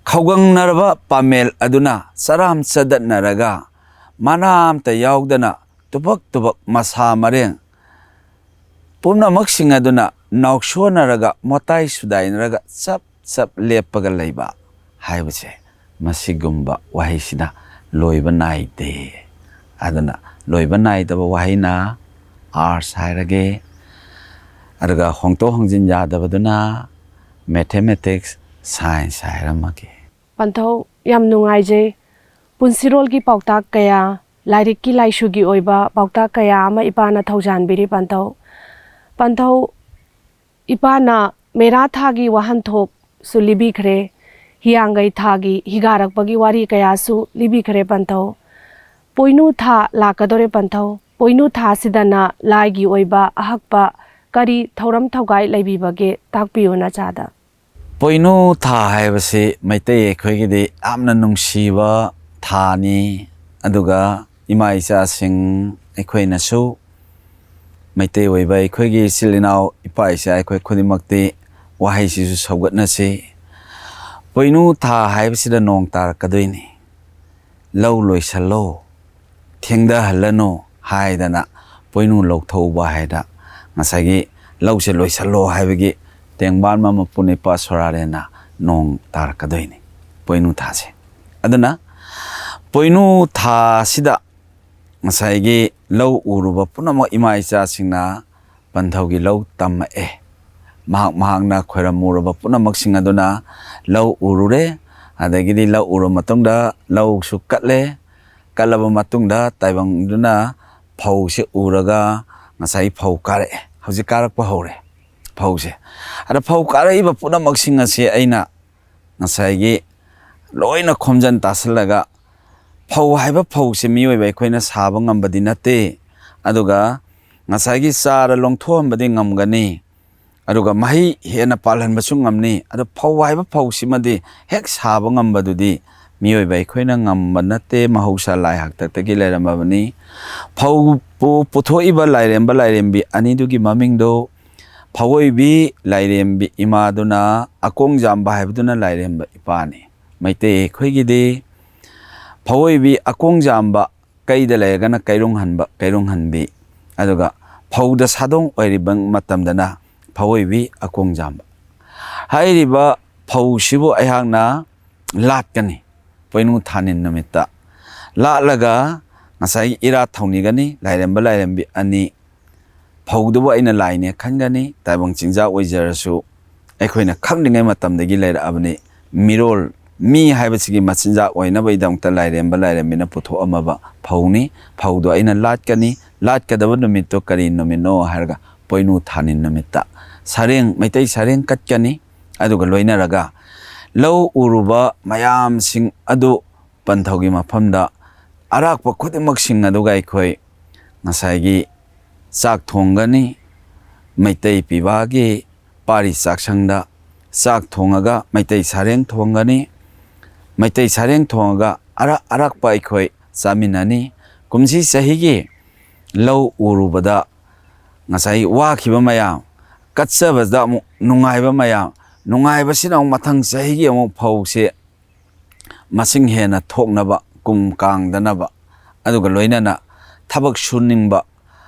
ꯈꯧꯒꯪꯅꯔꯕ ꯄꯥꯃꯦꯜ ꯑꯗꯨꯅ ꯆꯔꯥꯝ ꯆꯗꯠꯅꯔꯒ ꯃꯅꯥ ꯑꯝꯇ ꯌꯥꯎꯗꯅ ꯇꯨꯕꯛ ꯇꯨꯕꯛ ꯃꯁꯥ ꯃꯔꯦꯡ ꯄꯨꯝꯅꯃꯛꯁꯤꯡ ꯑꯗꯨꯅ ꯅꯥꯎꯁꯣꯟꯅꯔꯒ ꯃꯣꯇꯥꯏ ꯁꯨꯗꯥꯏꯅꯔꯒ ꯆꯞ ꯆꯞ ꯂꯦꯞꯄꯒ ꯂꯩꯕ ꯍꯥꯏꯕꯁꯦ, ꯃꯁꯤꯒꯨꯝꯕ ꯋꯥꯍꯩꯁꯤꯅ ꯂꯣꯏꯕ ꯅꯥꯏꯗꯦ꯫ ꯑꯗꯨꯅ ꯂꯣꯏꯕ ꯅꯥꯏꯗꯕ ꯋꯥꯍꯩꯅ ꯑꯥꯔꯠꯁ ꯍꯥꯏꯔꯒꯦ, ꯑꯗꯨꯒ ꯍꯣꯡꯗꯣꯛ ꯍꯣꯡꯖꯤꯟ ꯌꯥꯗꯕꯗꯨꯅ ꯃꯦꯊꯃꯦꯇꯤꯛꯁ, ꯁꯥꯏꯟꯁ ꯍꯥꯏꯔꯝꯃꯒꯦ꯫ ꯄꯟꯊꯧ, ꯌꯥꯝ ꯅꯨꯡꯉꯥꯏꯖꯩ꯫ ꯄꯨꯟꯁꯤꯔꯣꯜꯒꯤ ꯄꯥꯎꯇꯥꯛ ꯀꯌꯥ, ꯂꯥꯏꯔꯤꯛꯀꯤ ꯂꯥꯏꯁꯨꯒꯤ ꯑꯣꯏꯕ ꯄꯥꯎꯇꯥꯛ ꯀꯌꯥ ꯑꯃ ꯏꯄꯥꯅ ꯊꯧꯖꯥꯟꯕꯤꯔꯤ ꯄꯟꯊꯧ꯫ ꯄꯟꯊꯧ, ꯏꯄꯥꯅ ꯃꯦꯔꯥ ꯊꯥꯒꯤ ꯋꯥꯍꯟꯊꯣꯛꯁꯨ ꯂꯤꯕꯤꯈ꯭ꯔꯦ, ꯍꯤꯌꯥꯡꯒꯩ ꯊꯥꯒꯤ ꯍꯤꯒꯥꯔꯛꯄꯒꯤ ꯋꯥꯔꯤ ꯀꯌꯥꯁꯨ ꯂꯤꯕꯤꯈ꯭ꯔꯦ ꯄꯟꯊꯧ꯫ ꯄꯣꯏꯅꯨ ꯊꯥ ꯂꯥꯛꯀꯗꯧꯔꯦ ꯄꯟꯊꯧ꯫ ꯄꯣꯏꯅꯨ ꯊꯥꯁꯤꯗꯅ ꯂꯥꯏꯒꯤ ꯑꯣꯏꯕ ꯑꯍꯛꯄ ꯀꯔꯤ ꯊꯧꯔꯝ ꯊꯧꯒꯥꯏ ꯂꯩꯕꯤꯕꯒꯦ, ꯇꯥꯛꯄꯤꯌꯨ ꯅꯆꯥꯗ꯫ ꯄꯣꯏꯅꯨ ꯊꯥ ꯍꯥꯏꯕꯁꯤ ꯃꯩꯇꯩ ꯑꯩꯈꯣꯏꯒꯤꯗꯤ ꯌꯥꯝꯅ ꯅꯨꯡꯁꯤꯕ ꯊꯥꯅꯤ꯫ ꯑꯗꯨꯒ ꯏꯃꯥ ꯏꯆꯥꯁꯤꯡ ꯑꯩꯈꯣꯏꯅꯁꯨ, ꯃꯩꯇꯩ ꯑꯣꯏꯕ ꯑꯩꯈꯣꯏꯒꯤ ꯏꯆꯤꯜ ꯏꯅꯥꯎ, ꯏꯄꯥ ꯏꯆꯥ ꯑꯩꯈꯣꯏ ꯈꯨꯗꯤꯡꯃꯛꯇꯤ ꯋꯥꯍꯩꯁꯤꯁꯨ ꯁꯧꯒꯠꯅꯁꯤ꯫ ꯄꯣꯏꯅꯨ ꯊꯥ ꯍꯥꯏꯕꯁꯤꯗ ꯅꯣꯡ ꯇꯥꯔꯛꯀꯗꯣꯏꯅꯤ꯫ ꯂꯧ ꯂꯣꯏꯁꯜꯂꯣ, ꯊꯦꯡꯗꯍꯜꯂꯅꯨ ꯍꯥꯏꯗꯅ ꯄꯣꯏꯅꯨ ꯂꯧꯊꯧꯕ ꯍꯥꯏꯗ ꯉꯁꯥꯏꯒꯤ ꯂꯧꯁꯦ ꯂꯣꯏꯁꯜꯂꯣ ꯍꯥꯏꯕꯒꯤ ꯇꯦꯡꯕꯥꯟ ꯑꯃ ꯃꯄꯨ ꯅꯤꯄꯥ ꯁꯣꯔꯥꯔꯦꯟꯅ ꯅꯣꯡ ꯇꯥꯔꯛꯀꯗꯣꯏꯅꯤ ꯄꯣꯏꯅꯨ ꯊꯥꯁꯦ꯫ ꯑꯗꯨꯅ ꯄꯣꯏꯅꯨ ꯊꯥꯁꯤꯗ ꯉꯁꯥꯏꯒꯤ ꯂꯧ ꯎꯔꯨꯕ ꯄꯨꯝꯅꯃꯛ ꯏꯃꯥ ꯏꯆꯥꯁꯤꯡꯅ ꯄꯟꯊꯧꯒꯤ ꯂꯧ ꯇꯝꯃꯛꯑꯦ꯫ ꯃꯍꯥꯛ ꯃꯍꯥꯛꯅ ꯈꯣꯏꯔꯝꯃꯨꯔꯕ ꯄꯨꯝꯅꯃꯛꯁꯤꯡ ꯑꯗꯨꯅ ꯂꯧ ꯎꯔꯨꯔꯦ꯫ ꯑꯗꯒꯤꯗꯤ ꯂꯧ ꯎꯔꯕ ꯃꯇꯨꯡꯗ ꯂꯧꯁꯨ ꯀꯠꯂꯦ꯫ ꯀꯠꯂꯕ ꯃꯇꯨꯡꯗ ꯇꯥꯏꯕꯪꯗꯨꯅ ꯐꯧꯁꯦ ꯎꯔꯒ ꯉꯁꯥꯏ ꯐꯧ ꯀꯥꯔꯛꯑꯦ꯫ ꯍꯧꯖꯤꯛ ꯀꯥꯔꯛꯄ ꯍꯧꯔꯦ ꯐꯧꯁꯦ꯫ ꯑꯗ ꯐꯧ ꯀꯥꯔꯛꯏꯕ ꯄꯨꯝꯅꯃꯛꯁꯤꯡ ꯑꯁꯦ ꯑꯩꯅ ꯉꯁꯥꯏꯒꯤ ꯂꯣꯏꯅ ꯈꯣꯝꯖꯤꯟ ꯇꯥꯁꯤꯜꯂꯒ, ꯐꯧ ꯍꯥꯏꯕ ꯐꯧꯁꯦ ꯃꯤꯑꯣꯏꯕ ꯑꯩꯈꯣꯏꯅ ꯁꯥꯕ ꯉꯝꯕꯗꯤ ꯅꯠꯇꯦ꯫ ꯑꯗꯨꯒ ꯉꯁꯥꯏꯒꯤ ꯆꯥꯔ ꯂꯣꯡꯊꯣꯛꯍꯟꯕꯗꯤ ꯉꯝꯒꯅꯤ, ꯑꯗꯨꯒ ꯃꯍꯩ ꯍꯦꯟꯅ ꯄꯥꯜꯍꯟꯕꯁꯨ ꯉꯝꯅꯤ꯫ ꯑꯗꯣ ꯐꯧ ꯍꯥꯏꯕ ꯐꯧꯁꯤꯃꯗꯤ ꯍꯦꯛ ꯁꯥꯕ ꯉꯝꯕꯗꯨꯗꯤ ꯃꯤꯑꯣꯏꯕ ꯑꯩꯈꯣꯏꯅ ꯉꯝꯕ ꯅꯠꯇꯦ, ꯃꯍꯧꯁꯥ ꯂꯥꯏ ꯍꯥꯛꯇꯛꯇꯒꯤ ꯂꯩꯔꯝꯃꯕꯅꯤ꯫ ꯐꯧꯕꯨ ꯄꯨꯊꯣꯛꯏꯕ ꯂꯥꯏꯔꯦꯝꯕ ꯂꯥꯏꯔꯦꯝꯕꯤ ꯑꯅꯤꯗꯨꯒꯤ ꯃꯃꯤꯡꯗꯣ ꯐꯧꯑꯣꯏꯕꯤ ꯂꯥꯏꯔꯦꯝꯕꯤ ꯏꯃꯥꯗꯨꯅ ꯑꯀꯣꯡꯖꯥꯝꯕ ꯍꯥꯏꯕꯗꯨꯅ ꯂꯥꯏꯔꯦꯝꯕ ꯏꯄꯥꯅꯤ꯫ ꯃꯩꯇꯩ ꯑꯩꯈꯣꯏꯒꯤꯗꯤ ꯐꯧꯑꯣꯏꯕꯤ ꯑꯀꯣꯡꯖꯥꯝꯕ, ꯀꯩꯗ ꯂꯩꯔꯒꯅ ꯀꯩꯔꯨꯡꯍꯟꯕ, ꯀꯩꯔꯨꯡꯍꯟꯕꯤ, ꯑꯗꯨꯒ ꯐꯧꯗ ꯁꯥꯗꯣꯡ ꯑꯣꯏꯔꯤꯕ ꯃꯇꯝꯗꯅ ꯐꯧꯑꯣꯏꯕꯤ ꯑꯀꯣꯡꯖꯥꯝꯕ꯫ ꯍꯥꯏꯔꯤꯕ ꯐꯧꯁꯤꯕꯨ ꯑꯩꯍꯥꯛꯅ ꯂꯥꯠꯀꯅꯤ ꯄꯣꯏꯅꯨ ꯊꯥꯅꯤꯟ ꯅꯨꯃꯤꯠꯇ꯫ ꯂꯥꯠꯂꯒ ꯉꯁꯥꯏꯒꯤ ꯏꯔꯥꯠ ꯊꯧꯅꯤꯒꯅꯤ, ꯂꯥꯏꯔꯦꯝꯕ ꯂꯥꯏꯔꯦꯝꯕꯤ ꯑꯅꯤ꯫ ꯐꯧꯗꯨꯕꯨ ꯑꯩꯅ ꯂꯥꯏꯅꯦ ꯈꯟꯒꯅꯤ꯫ ꯇꯥꯏꯕꯪ ꯆꯤꯟꯖꯥꯛ ꯑꯣꯏꯖꯔꯁꯨ ꯑꯩꯈꯣꯏꯅ ꯈꯪꯂꯤꯉꯩ ꯃꯇꯝꯗꯒꯤ ꯂꯩꯔꯛꯑꯕꯅꯤ꯫ ꯃꯤꯔꯣꯜ, ꯃꯤ ꯍꯥꯏꯕꯁꯤꯒꯤ ꯃꯆꯤꯟꯖꯥꯛ ꯑꯣꯏꯅꯕꯒꯤꯗꯃꯛꯇ ꯂꯥꯏꯔꯦꯝꯕ ꯂꯥꯏꯔꯦꯝꯕꯤꯅ ꯄꯨꯊꯣꯛꯑꯝꯃꯕ ꯐꯧꯅꯤ꯫ ꯐꯧꯗꯣ ꯑꯩꯅ ꯂꯥꯠꯀꯅꯤ꯫ ꯂꯥꯠꯀꯗꯕ ꯅꯨꯃꯤꯠꯇꯣ ꯀꯔꯤ ꯅꯨꯃꯤꯠꯅꯣ ꯍꯥꯏꯔꯒ ꯄꯣꯏꯅꯨ ꯊꯥꯅꯤꯟ ꯅꯨꯃꯤꯠꯇ ꯁꯔꯦꯡ, ꯃꯩꯇꯩ ꯁꯔꯦꯡ ꯀꯠꯀꯅꯤ꯫ ꯑꯗꯨꯒ ꯂꯣꯏꯅꯔꯒ ꯂꯧ ꯎꯔꯨꯕ ꯃꯌꯥꯝꯁꯤꯡ ꯑꯗꯨ ꯄꯟꯊꯧꯒꯤ ꯃꯐꯝꯗ ꯑꯔꯥꯛꯄ ꯈꯨꯗꯤꯡꯃꯛꯁꯤꯡ ꯑꯗꯨꯒ ꯑꯩꯈꯣꯏ ꯉꯁꯥꯏꯒꯤ ꯆꯥꯛ ꯊꯣꯡꯒꯅꯤ꯫ ꯃꯩꯇꯩ ꯄꯤꯕꯥꯒꯤ ꯄꯥꯔꯤ ꯆꯥꯛꯁꯪꯗ ꯆꯥꯛ ꯊꯣꯡꯉꯒ ꯃꯩꯇꯩ ꯁꯔꯦꯡ ꯊꯣꯡꯒꯅꯤ꯫ ꯃꯩꯇꯩ ꯁꯔꯦꯡ ꯊꯣꯡꯉꯒ ꯑꯔꯛ ꯑꯔꯛꯄ ꯑꯩꯈꯣꯏ ꯆꯥꯃꯤꯟꯅꯅꯤ꯫ ꯀꯨꯝꯁꯤ ꯆꯍꯤꯒꯤ ꯂꯧ ꯎꯔꯨꯕꯗ ꯉꯁꯥꯏ ꯋꯥꯈꯤꯕ ꯃꯌꯥꯝ, ꯀꯠꯆꯕꯗ ꯑꯃꯨꯛ ꯅꯨꯡꯉꯥꯏꯕ ꯃꯌꯥꯝ, ꯅꯨꯡꯉꯥꯏꯕꯁꯤꯅ ꯑꯃꯨꯛ ꯃꯊꯪ ꯆꯍꯤꯒꯤ ꯑꯃꯨꯛ ꯐꯧꯁꯦ ꯃꯁꯤꯡ ꯍꯦꯟꯅ ꯊꯣꯛꯅꯕ, ꯀꯨꯝ ꯀꯥꯡꯗꯅꯕ, ꯑꯗꯨꯒ ꯂꯣꯏꯅꯅ ꯊꯕꯛ ꯁꯨꯅꯤꯡꯕ,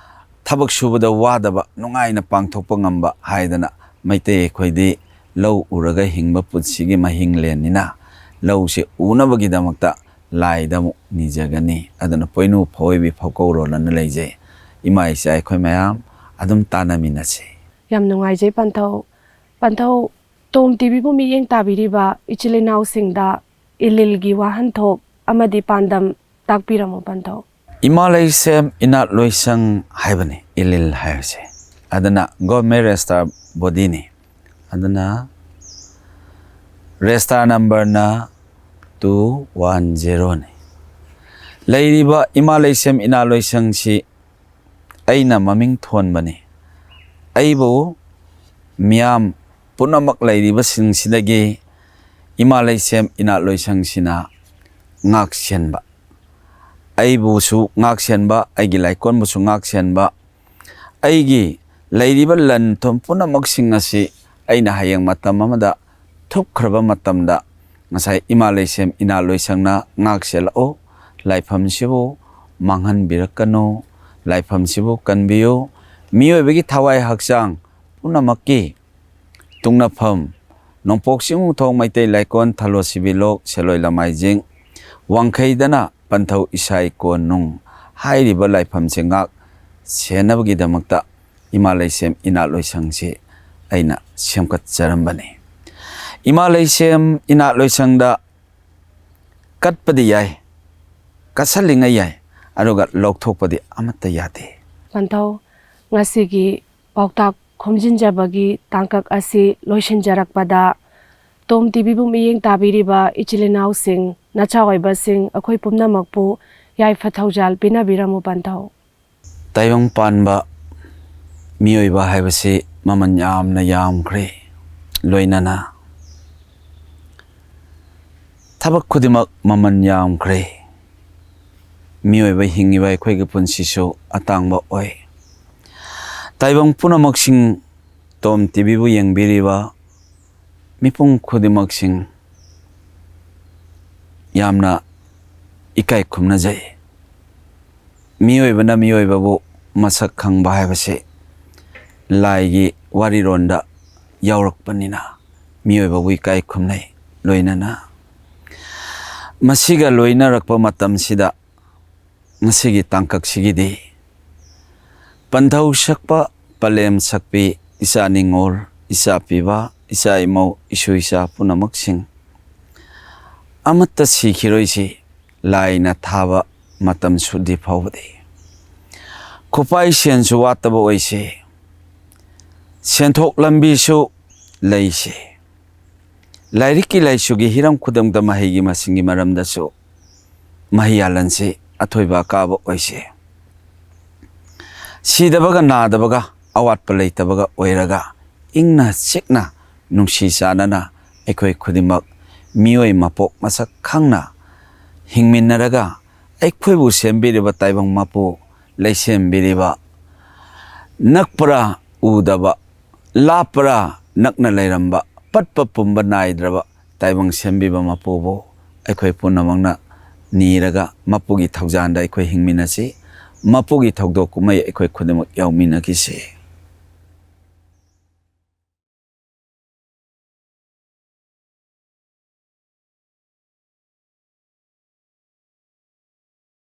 ꯊꯕꯛ ꯁꯨꯕꯗ ꯋꯥꯗꯕ, ꯅꯨꯡꯉꯥꯏꯅ ꯄꯥꯡꯊꯣꯛꯄ ꯉꯝꯕ ꯍꯥꯏꯗꯅ ꯃꯩꯇꯩ ꯑꯩꯈꯣꯏꯗꯤ ꯂꯧ ꯎꯔꯒ ꯍꯤꯡꯕ ꯄꯨꯟꯁꯤꯒꯤ ꯃꯍꯤꯡꯂꯦꯟꯅꯤꯅ ꯂꯧꯁꯦ ꯎꯅꯕꯒꯤꯗꯃꯛꯇ ꯂꯥꯏꯗ ꯑꯃꯨꯛ ꯅꯤꯖꯒꯅꯤ꯫ ꯑꯗꯨꯅ ꯄꯣꯏꯅꯨ ꯐꯧꯑꯣꯏꯕꯤ ꯐꯧꯀꯧꯔꯣꯜ ꯑꯅ ꯂꯩꯖꯩ꯫ ꯏꯃꯥ ꯏꯆꯥ ꯑꯩꯈꯣꯏ ꯃꯌꯥꯝ ꯑꯗꯨꯝ ꯇꯥꯟꯅꯃꯤꯟꯅꯁꯤ꯫ ꯌꯥꯝ ꯅꯨꯡꯉꯥꯏꯖꯩ ꯄꯟꯊꯧ꯫ ꯄꯟꯊꯧ, ꯇꯣꯝ ꯇꯤꯚꯤꯕꯨ ꯃꯤꯠꯌꯦꯡ ꯇꯥꯕꯤꯔꯤꯕ ꯏꯆꯤꯜ ꯏꯅꯥꯎꯁꯤꯡꯗ ꯏꯂꯤꯜꯒꯤ ꯋꯥꯍꯟꯊꯣꯛ ꯑꯃꯗꯤ ꯄꯥꯟꯗꯝ ꯇꯥꯛꯄꯤꯔꯝꯃꯨ ꯄꯟꯊꯧ꯫ ꯏꯃꯥ ꯂꯩꯁꯦꯝ ꯏꯅꯥꯠ ꯂꯣꯏꯁꯪ ꯍꯥꯏꯕꯅꯤ ꯏꯂꯤꯜ ꯍꯥꯏꯕꯁꯦ꯫ ꯑꯗꯨꯅ ꯒꯣꯔꯃꯦꯟ ꯔꯦꯖꯤꯁꯇꯥꯔ ꯕꯣꯗꯤꯅꯤ꯫ ꯑꯗꯨꯅ ꯔꯦꯖꯤꯁꯇꯥꯔ ꯅꯝꯕꯔꯅ ꯇꯨ ꯋꯥꯟ ꯖꯦꯔꯣꯅꯤ꯫ ꯂꯩꯔꯤꯕ ꯏꯃꯥ ꯂꯩꯁꯦꯝ ꯏꯅꯥꯠ ꯂꯣꯏꯁꯪꯁꯤ ꯑꯩꯅ ꯃꯃꯤꯡ ꯊꯣꯟꯕꯅꯤ꯫ ꯑꯩꯕꯨ ꯃꯤꯌꯥꯝ ꯄꯨꯝꯅꯃꯛ ꯂꯩꯔꯤꯕꯁꯤꯡꯁꯤꯗꯒꯤ ꯏꯃꯥ ꯂꯩꯁꯦꯝ ꯏꯅꯥꯠ ꯂꯣꯏꯁꯪꯁꯤꯅ ꯉꯥꯛ ꯁꯦꯟꯕ, ꯑꯩꯕꯨꯁꯨ ꯉꯥꯛ ꯁꯦꯟꯕ, ꯑꯩꯒꯤ ꯂꯥꯏꯀꯣꯟꯕꯨꯁꯨ ꯉꯥꯛ ꯁꯦꯟꯕ, ꯑꯩꯒꯤ ꯂꯩꯔꯤꯕ ꯂꯟ ꯊꯨꯝ ꯄꯨꯝꯅꯃꯛꯁꯤꯡ ꯑꯁꯤ ꯑꯩꯅ ꯍꯌꯦꯡ ꯃꯇꯝ ꯑꯃꯗ ꯊꯨꯞꯈ꯭ꯔꯕ ꯃꯇꯝꯗ ꯉꯁꯥꯏ ꯏꯃꯥ ꯂꯩꯁꯦꯝ ꯏꯅꯥꯠ ꯂꯣꯏꯁꯪꯅ ꯉꯥꯛ ꯁꯦꯜꯂꯛꯎ, ꯂꯥꯏꯐꯝꯁꯤꯕꯨ ꯃꯥꯡꯍꯟꯕꯤꯔꯛꯀꯅꯨ, ꯂꯥꯏꯐꯝꯁꯤꯕꯨ ꯀꯟꯕꯤꯌꯨ, ꯃꯤꯑꯣꯏꯕꯒꯤ ꯊꯋꯥꯏ ꯍꯛꯆꯥꯡ ꯄꯨꯝꯅꯃꯛꯀꯤ ꯇꯨꯡꯅꯐꯝ ꯅꯣꯡꯄꯣꯛ ꯆꯤꯡ ꯎꯊꯣꯡ ꯃꯩꯇꯩ ꯂꯥꯏꯀꯣꯟ ꯊꯂꯣ ꯁꯤꯕꯤꯂꯣꯛ ꯁꯦꯂꯣꯏ ꯂꯃꯥꯏꯖꯤꯡ ꯋꯥꯡꯈꯩꯗꯅ ꯄꯟꯊꯧ ꯏꯁꯥ ꯏꯀꯣꯟ ꯅꯨꯡ ꯍꯥꯏꯔꯤꯕ ꯂꯥꯏꯐꯝꯁꯦ ꯉꯥꯛ ꯁꯦꯟꯅꯕꯒꯤꯗꯃꯛꯇ ꯏꯃꯥ ꯂꯩꯁꯦꯝ ꯏꯅꯥꯠ ꯂꯣꯏꯁꯪꯁꯤ ꯑꯩꯅ ꯁꯦꯝꯒꯠꯆꯔꯝꯕꯅꯤ꯫ ꯏꯃꯥ ꯂꯩꯁꯦꯝ ꯏꯅꯥꯠ ꯂꯣꯏꯁꯪꯗ ꯀꯠꯄꯗꯤ ꯌꯥꯏ, ꯀꯠꯁꯜꯂꯤꯉꯩ ꯌꯥꯏ, ꯑꯗꯨꯒ ꯂꯧꯊꯣꯛꯄꯗꯤ ꯑꯃꯠꯇ ꯌꯥꯗꯦ꯫ ꯄꯟꯊꯧ, ꯉꯁꯤꯒꯤ ꯄꯥꯎꯇꯥꯛ ꯈꯣꯝꯖꯤꯟꯖꯕꯒꯤ ꯇꯥꯡꯀꯛ ꯑꯁꯤ ꯂꯣꯏꯁꯤꯟꯖꯔꯛꯄꯗ ꯇꯣꯝ ꯇꯤꯚꯤꯕꯨ ꯃꯤꯠꯌꯦꯡ ꯇꯥꯕꯤꯔꯤꯕ ꯏꯆꯤꯜ ꯏꯅꯥꯎꯁꯤꯡ, ꯅꯆꯥ ꯑꯣꯏꯕꯁꯤꯡ, ꯑꯩꯈꯣꯏ ꯄꯨꯝꯅꯃꯛꯄꯨ ꯌꯥꯏꯐ ꯊꯧꯖꯥꯜ ꯄꯤꯅꯕꯤꯔꯝꯃꯨ ꯄꯟꯊꯧ꯫ ꯇꯥꯏꯕꯪ ꯄꯥꯟꯕ ꯃꯤꯑꯣꯏꯕ ꯍꯥꯏꯕꯁꯤ ꯃꯃꯜ ꯌꯥꯝꯅ ꯌꯥꯝꯈ꯭ꯔꯦ꯫ ꯂꯣꯏꯅꯅ ꯊꯕꯛ ꯈꯨꯗꯤꯡꯃꯛ ꯃꯃꯜ ꯌꯥꯝꯈ꯭ꯔꯦ꯫ ꯃꯤꯑꯣꯏꯕ ꯍꯤꯡꯉꯤꯕ ꯑꯩꯈꯣꯏꯒꯤ ꯄꯨꯟꯁꯤꯁꯨ ꯑꯇꯥꯡꯕ ꯑꯣꯏ꯫ ꯇꯥꯏꯕꯪ ꯄꯨꯝꯅꯃꯛꯁꯤꯡ, ꯇꯣꯝ ꯇꯤꯚꯤꯕꯨ ꯌꯦꯡꯕꯤꯔꯤꯕ ꯃꯤꯄꯨꯝ ꯈꯨꯗꯤꯡꯃꯛꯁꯤꯡ ꯌꯥꯝꯅ ꯏꯀꯥꯏ ꯈꯨꯝꯅꯖꯩ꯫ ꯃꯤꯑꯣꯏꯕꯅ ꯃꯤꯑꯣꯏꯕꯕꯨ ꯃꯁꯛ ꯈꯪꯕ ꯍꯥꯏꯕꯁꯤ ꯂꯥꯏꯒꯤ ꯋꯥꯔꯤꯔꯣꯟꯗ ꯌꯥꯎꯔꯛꯄꯅꯤꯅ ꯃꯤꯑꯣꯏꯕꯕꯨ ꯏꯀꯥꯏ ꯈꯨꯝꯅꯩ꯫ ꯂꯣꯏꯅꯅ ꯃꯁꯤꯒ ꯂꯣꯏꯅꯔꯛꯄ ꯃꯇꯝꯁꯤꯗ ꯉꯁꯤꯒꯤ ꯇꯥꯡꯀꯛꯁꯤꯒꯤꯗꯤ ꯄꯟꯊꯧ ꯁꯛꯄ, ꯄꯂꯦꯝ ꯁꯛꯄꯤ, ꯏꯆꯥ ꯅꯤꯉꯣꯜ, ꯏꯆꯥ ꯄꯤꯕ, ꯏꯆꯥ ꯏꯃꯧ, ꯏꯁꯨ ꯏꯆꯥ ꯄꯨꯝꯅꯃꯛꯁꯤꯡ ꯑꯃꯠꯇ ꯁꯤꯈꯤꯔꯣꯏꯁꯤ ꯂꯥꯏꯅ ꯊꯥꯕ ꯃꯇꯝ ꯁꯨꯗꯤ ꯐꯥꯎꯕꯗꯤ꯫ ꯈꯨꯄꯥꯏ ꯁꯦꯟꯁꯨ ꯋꯥꯠꯇꯕ ꯑꯣꯏꯁꯤ, ꯁꯦꯟꯊꯣꯛ ꯂꯝꯕꯤꯁꯨ ꯂꯩꯁꯤ꯫ ꯂꯥꯏꯔꯤꯛꯀꯤ ꯂꯥꯏꯁꯨꯒꯤ ꯍꯤꯔꯝ ꯈꯨꯗꯤꯡꯃꯛꯇ ꯃꯍꯩꯒꯤ ꯃꯁꯤꯡꯒꯤ ꯃꯔꯝꯗꯁꯨ ꯃꯍꯩ ꯌꯥꯜꯂꯟꯁꯤ ꯑꯊꯣꯏꯕ ꯑꯀꯥꯕ ꯑꯣꯏꯁꯤ꯫ ꯁꯤꯗꯕꯒ ꯅꯥꯗꯕꯒ ꯑꯋꯥꯠꯄ ꯂꯩꯇꯕꯒ ꯑꯣꯏꯔꯒ ꯏꯪꯅ ꯆꯤꯛꯅ ꯅꯨꯡꯁꯤ ꯆꯥꯟꯅꯅ ꯑꯩꯈꯣꯏ ꯈꯨꯗꯤꯡꯃꯛ ꯃꯤꯑꯣꯏ ꯃꯄꯣꯛ ꯃꯁꯛ ꯈꯪꯅ ꯍꯤꯡꯃꯤꯟꯅꯔꯒ ꯑꯩꯈꯣꯏꯕꯨ ꯁꯦꯝꯕꯤꯔꯤꯕ ꯇꯥꯏꯕꯪ ꯃꯄꯨ, ꯂꯩꯁꯦꯝꯕꯤꯔꯤꯕ ꯅꯛꯄ꯭ꯔꯥ ꯎꯗꯕ, ꯂꯥꯞꯄ꯭ꯔꯥ ꯅꯛꯅ ꯂꯩꯔꯝꯕ, ꯄꯠꯄ ꯄꯨꯝꯕ ꯅꯥꯏꯗ꯭ꯔꯕ ꯇꯥꯏꯕꯪ ꯁꯦꯝꯕꯤꯕ ꯃꯄꯨꯕꯨ ꯑꯩꯈꯣꯏ ꯄꯨꯝꯅꯃꯛꯅ ꯅꯤꯔꯒ ꯃꯄꯨꯒꯤ ꯊꯧꯖꯥꯟꯗ ꯑꯩꯈꯣꯏ ꯍꯤꯡꯃꯤꯟꯅꯁꯤ꯫ ꯃꯄꯨꯒꯤ ꯊꯧꯗꯣꯛ ꯀꯨꯝꯍꯩ ꯑꯩꯈꯣꯏ ꯈꯨꯗꯤꯡꯃꯛ ꯌꯥꯎꯃꯤꯟꯅꯈꯤꯁꯤ꯫